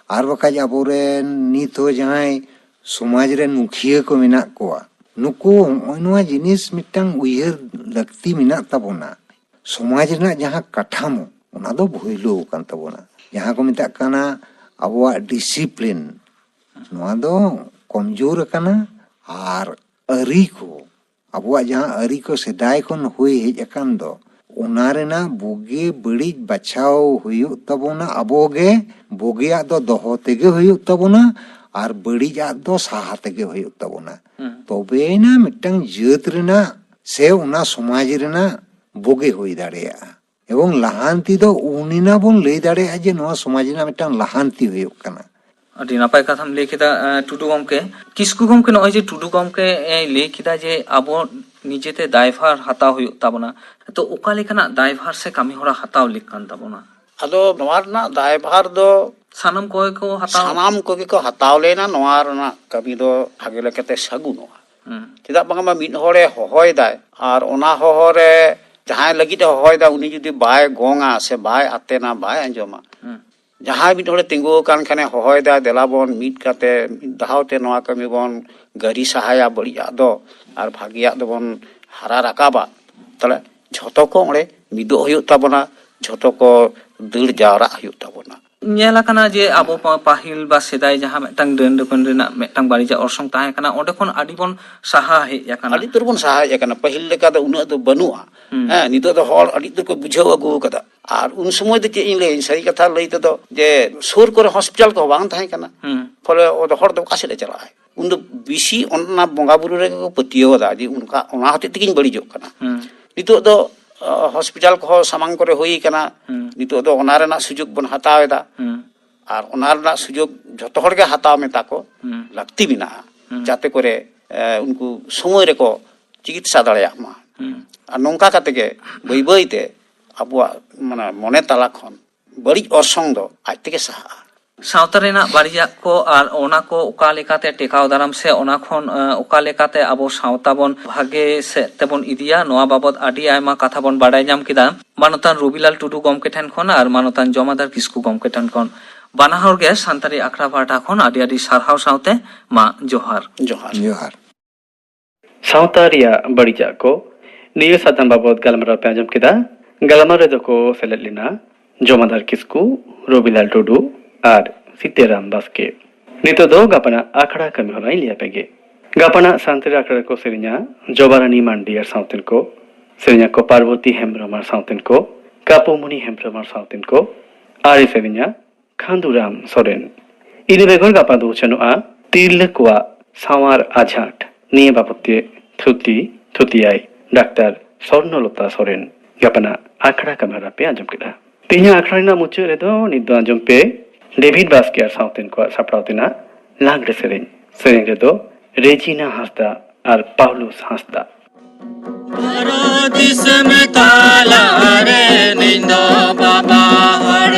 ᱟᱨ ᱵᱟᱠᱷᱟᱡ ᱟᱵᱚᱨᱮᱱ ᱱᱤᱛ ᱦᱚᱸ ᱡᱟᱦᱟᱸᱭ ᱥᱚᱢᱟᱡᱽ ᱨᱮᱱ ᱢᱩᱠᱷᱤᱭᱟᱹ ᱠᱚ ᱢᱮᱱᱟᱜ ᱠᱚᱣᱟ, ᱱᱩᱠᱩ ᱦᱚᱸᱜᱼᱚᱭ ᱱᱚᱣᱟ ᱡᱤᱱᱤᱥ ᱢᱤᱫᱴᱟᱝ ᱩᱭᱦᱟᱹᱨ ᱞᱟᱹᱠᱛᱤ ᱢᱮᱱᱟᱜ ᱛᱟᱵᱚᱱᱟ᱾ ᱥᱚᱢᱟᱡᱽ ᱨᱮᱱᱟᱜ ᱡᱟᱦᱟᱸ ᱠᱟᱴᱷᱟᱢᱳ, ᱚᱱᱟ ᱫᱚ ᱵᱷᱩᱭᱞᱩ ᱟᱠᱟᱱ ᱛᱟᱵᱚᱱᱟ᱾ ᱡᱟᱦᱟᱸ ᱠᱚ ᱢᱮᱛᱟᱜ ᱠᱟᱱᱟ ᱟᱵᱚᱣᱟᱜ ᱰᱤᱥᱤᱯᱞᱤᱱ, ᱱᱚᱣᱟ ᱫᱚ ᱠᱚᱢᱡᱳᱨ ᱟᱠᱟᱱᱟ᱾ ᱟᱨ ᱟᱹᱨᱤ ᱠᱚ, ᱟᱵᱚᱣᱟᱜ ᱡᱟᱦᱟᱸ ᱟᱹᱨᱤ ᱠᱚ ᱥᱮᱫᱟᱭ ᱠᱷᱚᱱ ᱦᱩᱭ ᱦᱮᱡ ᱟᱠᱟᱱ ᱫᱚ, ᱚᱱᱟ ᱨᱮᱱᱟᱜ ᱵᱩᱜᱤ ᱵᱟᱹᱲᱤᱡ ᱵᱟᱪᱷᱟᱣ ᱦᱩᱭᱩᱜ ᱛᱟᱵᱚᱱᱟ ᱟᱵᱚᱜᱮ᱾ ᱵᱩᱜᱤᱭᱟᱜ ᱫᱚ ᱫᱚᱦᱚ ᱛᱮᱜᱮ ᱦᱩᱭᱩᱜ ᱛᱟᱵᱚᱱᱟ, ᱟᱨ ᱵᱟᱹᱲᱤᱡᱟᱜ ᱫᱚ ᱥᱟᱦᱟ ᱛᱮᱜᱮ ᱦᱩᱭᱩᱜ ᱛᱟᱵᱚᱱᱟ᱾ ᱦᱩᱸ᱾ ᱛᱚᱵᱮᱭᱮᱱᱟ ᱢᱤᱫᱴᱟᱝ ᱡᱟᱹᱛ ᱨᱮᱱᱟᱜ ᱥᱮ ᱚᱱᱟ ᱥᱚᱢᱟᱡᱽ ᱨᱮᱱᱟᱜ ᱵᱩᱜᱤ ᱦᱩᱭ ᱫᱟᱲᱮᱭᱟᱜᱼᱟ᱾ ᱮᱵᱚᱝ ᱞᱟᱦᱟᱱᱛᱤ ᱫᱚ ᱩᱱᱤᱱᱟ ᱵᱚᱱ ᱞᱟᱹᱭ ᱫᱟᱲᱮᱭᱟᱜᱼᱟ ᱡᱮ ᱱᱚᱣᱟ ᱥᱚᱢᱟᱡᱽ ᱨᱮᱱᱟᱜ ᱢᱤᱫᱴᱟᱝ ᱞᱟᱦᱟᱱᱛᱤ ᱦᱩᱭᱩᱜ ᱠᱟᱱᱟ᱾ ᱟᱹᱰᱤ ᱱᱟᱯᱟᱭ ᱠᱟᱛᱷᱟᱢ ᱞᱟᱹᱭ ᱠᱮᱫᱟ, ᱮᱸ, ᱴᱩᱰᱩ ᱜᱚᱢᱠᱮ᱾ ᱠᱤᱥᱠᱩ ᱜᱚᱢᱠᱮ, ᱱᱚᱜᱼᱚᱭ ᱡᱮ ᱴᱩᱰᱩ ᱜᱚᱢᱠᱮ, ᱮ, ᱞᱟᱹᱭ ᱠᱮᱫᱟ ᱡᱮ ᱟᱵᱚ ᱱᱤᱡᱮᱛᱮ ᱫᱟᱭᱵᱷᱟᱨ ᱦᱟᱛᱟᱣ ᱦᱩᱭᱩᱜ ᱛᱟᱵᱚᱱᱟ, ᱛᱚ ᱚᱠᱟ ᱞᱮᱠᱟᱱᱟᱜ ᱫᱟᱭᱵᱷᱟᱨ ᱥᱮ ᱠᱟᱹᱢᱤ ᱦᱚᱨᱟ ᱦᱟᱛᱟᱣ ᱞᱮᱠ ᱠᱟᱱ ᱛᱟᱵᱚᱱᱟ? ᱟᱫᱚ ᱱᱚᱣᱟ ᱨᱮᱱᱟᱜ ᱫᱟᱭᱵᱷᱟᱨ ᱫᱚ ᱥᱟᱱᱟᱢ ᱠᱚᱜᱮ ᱠᱚ ᱦᱟᱛᱟᱣ᱾ ᱥᱟᱱᱟᱢ ᱠᱚᱜᱮ ᱠᱚ ᱦᱟᱛᱟᱣ ᱞᱮᱱᱟ, ᱱᱚᱣᱟ ᱨᱮᱱᱟᱜ ᱠᱟᱹᱢᱤ ᱫᱚ ᱵᱷᱟᱜᱮ ᱞᱮᱠᱟᱛᱮ ᱥᱟᱹᱜᱩᱱᱚᱜᱼᱟ᱾ ᱦᱩᱸ᱾ ᱪᱮᱫᱟᱜ ᱵᱟᱝᱢᱟ ᱢᱤᱫ ᱦᱚᱲᱮ ᱦᱚᱦᱚᱭᱮᱫᱟᱭ, ᱟᱨ ᱚᱱᱟ ᱦᱚᱦᱚ ᱨᱮ ᱡᱟᱦᱟᱸᱭ ᱞᱟᱹᱜᱤᱫ ᱮ ᱦᱚᱦᱚᱭᱮᱫᱟ, ᱩᱱᱤ ᱡᱩᱫᱤ ᱵᱟᱭ ᱜᱚᱝᱟ ᱥᱮ ᱵᱟᱭ ᱟᱛᱮᱱᱟ, ᱵᱟᱭ ᱟᱸᱡᱚᱢᱟ, ᱦᱩᱸ᱾ ᱡᱟᱦᱟᱸᱭ ᱢᱤᱫ ᱦᱚᱲᱮ ᱛᱤᱸᱜᱩ ᱟᱠᱟᱱ ᱠᱷᱟᱱᱮ ᱦᱚᱦᱚᱭᱮᱫᱟ, "ᱫᱮᱞᱟ ᱵᱚᱱ ᱢᱤᱫ ᱠᱟᱛᱮ ᱢᱤᱫ ᱫᱷᱟᱣ ᱛᱮ ᱱᱚᱣᱟ ᱠᱟᱹᱢᱤ ᱵᱚᱱ ᱜᱟᱹᱨᱤ ᱥᱟᱦᱟᱭᱟ, ᱵᱟᱹᱲᱤᱡᱟᱜ ᱫᱚ ᱟᱨ ᱵᱷᱟᱜᱮᱭᱟᱜ ᱫᱚᱵᱚᱱ ᱦᱟᱨᱟ ᱨᱟᱠᱟᱵᱟ", ᱛᱟᱦᱞᱮ ᱡᱷᱚᱛᱚ ᱠᱚ ᱚᱸᱰᱮ ᱢᱤᱫᱚᱜ ᱦᱩᱭᱩᱜ ᱛᱟᱵᱚᱱᱟ, ᱡᱷᱚᱛᱚ ᱠᱚ ᱫᱟᱹᱲ ᱡᱟᱣᱨᱟᱜ ᱦᱩᱭᱩᱜ ᱛᱟᱵᱚᱱᱟ᱾ ᱧᱮᱞ ᱟᱠᱟᱱᱟ ᱡᱮ ᱟᱵᱚ ᱯᱟ- ᱯᱟᱹᱦᱤᱞ ᱵᱟ ᱥᱮᱫᱟᱭ ᱡᱟᱦᱟᱸ ᱢᱤᱫᱴᱟᱝ ᱰᱟᱹᱱ ᱰᱟᱹᱯᱟᱹᱱ ᱨᱮᱱᱟᱜ ᱢᱤᱫᱴᱟᱝ ᱵᱟᱹᱲᱤᱡᱟᱜ ᱚᱨᱥᱚᱝ ᱛᱟᱦᱮᱸ ᱠᱟᱱᱟ, ᱚᱸᱰᱮ ᱠᱷᱚᱱ ᱟᱹᱰᱤ ᱵᱚᱱ ᱥᱟᱦᱟ ᱦᱮᱡ ᱟᱠᱟᱱᱟ᱾ ᱟᱹᱰᱤ ᱩᱛᱟᱹᱨ ᱵᱚᱱ ᱥᱟᱦᱟ ᱦᱮᱡ ᱟᱠᱟᱱᱟ᱾ ᱯᱟᱹᱦᱤᱞ ᱞᱮᱠᱟ ᱫᱚ ᱩᱱᱟᱹᱜ ᱫᱚ ᱵᱟᱹᱱᱩᱜᱼᱟ᱾ ᱦᱩᱸ᱾ ᱦᱮᱸ, ᱱᱤᱛᱚᱜ ᱫᱚ ᱦᱚᱲ ᱟᱹᱰᱤ ᱩᱛᱟᱹᱨ ᱠᱚ ᱵᱩᱡᱷᱟᱹᱣ ᱟᱹᱜᱩ ᱟᱠᱟᱫᱟ᱾ ᱟᱨ ᱩᱱ ᱥᱚᱢᱚᱭ ᱫᱚ ᱪᱮᱫ ᱤᱧ ᱞᱟᱹᱭᱟ, ᱥᱟᱹᱨᱤ ᱠᱟᱛᱷᱟ ᱞᱟᱹᱭ ᱛᱮᱫᱚ ᱡᱮ ᱥᱩᱨ ᱠᱚᱨᱮ ᱦᱚᱥᱯᱤᱴᱟᱞ ᱠᱚᱦᱚᱸ ᱵᱟᱝ ᱛᱟᱦᱮᱸ ᱠᱟᱱᱟ᱾ ᱦᱩᱸ᱾ ᱯᱷᱚᱞᱮ ᱚᱸᱰᱮ ᱦᱚᱲ ᱫᱚ ᱚᱠᱟ ᱥᱮᱫ ᱮ ᱪᱟᱞᱟᱜᱼᱟ? ᱩᱱ ᱫᱚ ᱵᱮᱥᱤ ᱚᱱᱟ ᱵᱚᱸᱜᱟ ᱵᱩᱨᱩ ᱨᱮᱜᱮ ᱠᱚ ᱯᱟᱹᱛᱭᱟᱹᱣ ᱟᱫᱟ ᱡᱮ ᱚᱱᱠᱟ, ᱚᱱᱟ ᱦᱚᱛᱮᱡ ᱛᱮᱜᱤᱧ ᱵᱟᱹᱲᱤᱡᱚᱜ ᱠᱟᱱᱟ᱾ ᱦᱩᱸ᱾ ᱱᱤᱛᱚᱜ ᱫᱚ ᱦᱚᱥᱯᱤᱴᱟᱞ ᱠᱚᱦᱚᱸ ᱥᱟᱢᱟᱝ ᱠᱚᱨᱮ ᱦᱩᱭ ᱟᱠᱟᱱᱟ᱾ ᱦᱩᱸ᱾ ᱱᱤᱛᱚᱜ ᱫᱚ ᱚᱱᱟ ᱨᱮᱱᱟᱜ ᱥᱩᱡᱳᱜᱽ ᱵᱚᱱ ᱦᱟᱛᱟᱣ ᱮᱫᱟ᱾ ᱦᱩᱸ᱾ ᱟᱨ ᱚᱱᱟ ᱨᱮᱱᱟᱜ ᱥᱩᱡᱳᱜᱽ ᱡᱷᱚᱛᱚ ᱦᱚᱲ ᱜᱮ ᱦᱟᱛᱟᱣ ᱢᱮᱛᱟ ᱠᱚ ᱦᱩᱸ᱾ ᱞᱟᱹᱠᱛᱤ ᱢᱮᱱᱟᱜᱼᱟ᱾ ᱦᱩᱸ᱾ ᱡᱟᱛᱮ ᱠᱚᱨᱮ ᱮ, ᱩᱱᱠᱩ ᱥᱚᱢᱚᱭ ᱨᱮᱠᱚ ᱪᱤᱠᱤᱛᱥᱟ ᱫᱟᱲᱮᱭᱟᱜ ᱢᱟ᱾ ᱦᱩᱸ᱾ ᱟᱨ ᱱᱚᱝᱠᱟ ᱠᱟᱛᱮ ᱜᱮ ᱵᱟᱹᱭ ᱵᱟᱹᱭ ᱛᱮ ᱟᱵᱚᱣᱟᱜ ᱢᱟᱱᱮ ᱢᱚᱱᱮ ᱛᱟᱞᱟ ᱠᱷᱚᱱ ᱵᱟᱹᱲᱤᱡ ᱚᱨᱥᱚᱝ ᱫᱚ ᱟᱡ ᱛᱮᱜᱮ ᱥᱟᱦᱟᱜᱼᱟ᱾ ᱥᱟᱶᱛᱟ ᱨᱮᱱᱟᱜ ᱵᱟᱹᱲᱤᱡᱟᱜ ᱠᱚ ᱟᱨ ᱚᱱᱟ ᱠᱚ ᱚᱠᱟ ᱞᱮᱠᱟᱛᱮ ᱴᱮᱠᱟᱣ ᱫᱟᱨᱟᱢ ᱥᱮ ᱚᱱᱟ ᱠᱷᱚᱱ ᱮ, ᱚᱠᱟ ᱞᱮᱠᱟᱛᱮ ᱟᱵᱚ ᱥᱟᱶᱛᱟ ᱵᱚᱱ ᱵᱷᱟᱜᱮ ᱥᱮᱫ ᱛᱮᱵᱚᱱ ᱤᱫᱤᱭᱟ, ᱱᱚᱣᱟ ᱵᱟᱵᱚᱛ ᱟᱹᱰᱤ ᱟᱭᱢᱟ ᱠᱟᱛᱷᱟ ᱵᱚᱱ ᱵᱟᱰᱟᱭ ᱧᱟᱢ ᱠᱮᱫᱟ ᱢᱟᱱᱚᱛᱟᱱ ᱨᱚᱵᱤᱞᱟᱞ ᱴᱩᱰᱩ ᱜᱚᱢᱠᱮ ᱴᱷᱮᱱ ᱠᱷᱚᱱ ᱟᱨ ᱢᱟᱱᱚᱛᱟᱱ ᱡᱚᱢᱟᱫᱟᱨ ᱠᱤᱥᱠᱩ ᱜᱚᱢᱠᱮ ᱴᱷᱮᱱ ᱠᱷᱚᱱ᱾ ᱵᱟᱱᱟ ᱦᱚᱲ ᱜᱮ ᱥᱟᱱᱛᱟᱲᱤ ᱟᱠᱷᱲᱟ ᱯᱟᱦᱴᱟ ᱠᱷᱚᱱ ᱟᱹᱰᱤ ᱟᱹᱰᱤ ᱥᱟᱨᱦᱟᱣ ᱥᱟᱶᱛᱮ ᱢᱟ ᱡᱚᱦᱟᱨ᱾ ᱡᱚᱦᱟᱨ᱾ ᱡᱚᱦᱟᱨ᱾ ᱥᱟᱶᱛᱟ ᱨᱮᱭᱟᱜ ᱵᱟᱹᱲᱤᱡᱟᱜ ᱠᱚ, ᱱᱤᱭᱟᱹ ᱥᱟᱛᱟᱢ ᱵᱟᱵᱚᱛ ᱜᱟᱞᱢᱟᱨᱟᱣ ᱯᱮ ᱟᱸᱡᱚᱢ ᱠᱮᱫᱟ᱾ ᱜᱟᱞᱢᱟᱨᱟᱣ ᱨᱮᱫᱚ ᱠᱚ ᱥᱮᱞᱮᱫ ᱞᱮᱱᱟ ᱡᱚᱢᱟᱫᱟᱨ ᱠᱤᱥᱠᱩ, ᱨᱚᱵᱤᱞᱟᱞ ᱴᱩᱰᱩ ᱟᱨ ᱥᱤᱛᱟᱹᱨᱟᱢ ᱵᱟᱥᱠᱮ᱾ ᱱᱤᱛᱚᱜ ᱫᱚ ᱜᱟᱯᱟᱱᱟᱜ ᱟᱠᱷᱲᱟ ᱠᱟᱹᱢᱤ ᱦᱚᱨᱟᱧ ᱞᱟᱹᱭ ᱟᱯᱮ ᱜᱮ᱾ ᱜᱟᱯᱟᱱᱟᱜ ᱥᱟᱱᱛᱟᱲᱤ ᱟᱠᱷᱲᱟ ᱨᱮᱠᱚ ᱥᱮᱨᱮᱧᱟ ᱡᱚᱵᱟᱨᱟᱱᱤ ᱢᱟᱱᱰᱤ ᱟᱨ ᱥᱟᱶᱛᱮᱱ ᱠᱚ, ᱥᱮᱨᱮᱧᱟ ᱠᱚ ᱯᱟᱨᱵᱚᱛᱤ ᱦᱮᱢᱵᱨᱚᱢ ᱟᱨ ᱥᱟᱶᱛᱮᱱ ᱠᱚ, ᱠᱟᱯᱩᱢᱩᱱᱤ ᱦᱮᱢᱵᱨᱚᱢ ᱟᱨ ᱥᱟᱶᱛᱮᱱ ᱠᱚ, ᱟᱨ ᱥᱮᱨᱮᱧᱟ ᱠᱷᱟᱱᱫᱩᱨᱟᱢ ᱥᱚᱨᱮᱱ᱾ ᱤᱱᱟᱹ ᱵᱮᱜᱚᱨ ᱜᱟᱯᱟ ᱫᱚ ᱩᱪᱷᱟᱹᱱᱚᱜᱼᱟ ᱛᱤᱨᱞᱟᱹ ᱠᱚᱣᱟᱜ ᱥᱟᱶᱟᱨ ᱟᱡᱷᱟᱴ᱾ ᱱᱤᱭᱟᱹ ᱵᱟᱵᱚᱫ ᱛᱮ ᱛᱷᱩᱛᱤ ᱛᱷᱩᱛᱤᱭᱟᱭ ᱰᱟᱠᱛᱟᱨ ᱥᱚᱨᱱᱚᱞᱚᱛᱟ ᱥᱚᱨᱮᱱ᱾ ᱜᱟᱯᱟᱱᱟᱜ ᱟᱠᱷᱲᱟ ᱠᱟᱹᱢᱤᱦᱚᱨᱟ ᱯᱮ ᱟᱸᱡᱚᱢ ᱠᱮᱫᱟ᱾ ᱛᱮᱦᱮᱧᱟᱜ ᱟᱠᱷᱲᱟ ᱨᱮᱱᱟᱜ ᱢᱩᱪᱟᱹᱫ ᱨᱮᱫᱚ ᱱᱤᱛ ᱫᱚ ᱟᱸᱡᱚᱢ ᱯᱮ ᱰᱮᱵᱷᱤᱰ ᱵᱟᱥᱠᱮ ᱟᱨ ᱥᱟᱶᱛᱮᱱ ᱠᱚᱣᱟᱜ ᱥᱟᱯᱲᱟᱣ ᱛᱮᱱᱟᱜ ᱞᱟᱜᱽᱲᱮ ᱥᱮᱨᱮᱧ᱾ ᱥᱮᱨᱮᱧ ᱨᱮᱫᱚ ᱨᱮᱡᱤᱱᱟ ᱦᱟᱸᱥᱫᱟ ᱟᱨ ᱯᱟᱣᱞᱩᱥ ᱦᱟᱸᱥᱫᱟ᱾ ᱵᱷᱟᱨᱚᱛ ᱫᱤᱥᱚᱢ ᱛᱟᱞᱟᱨᱮ ᱤᱧ ᱫᱚ ᱵᱟᱵᱟ ᱦᱚᱲ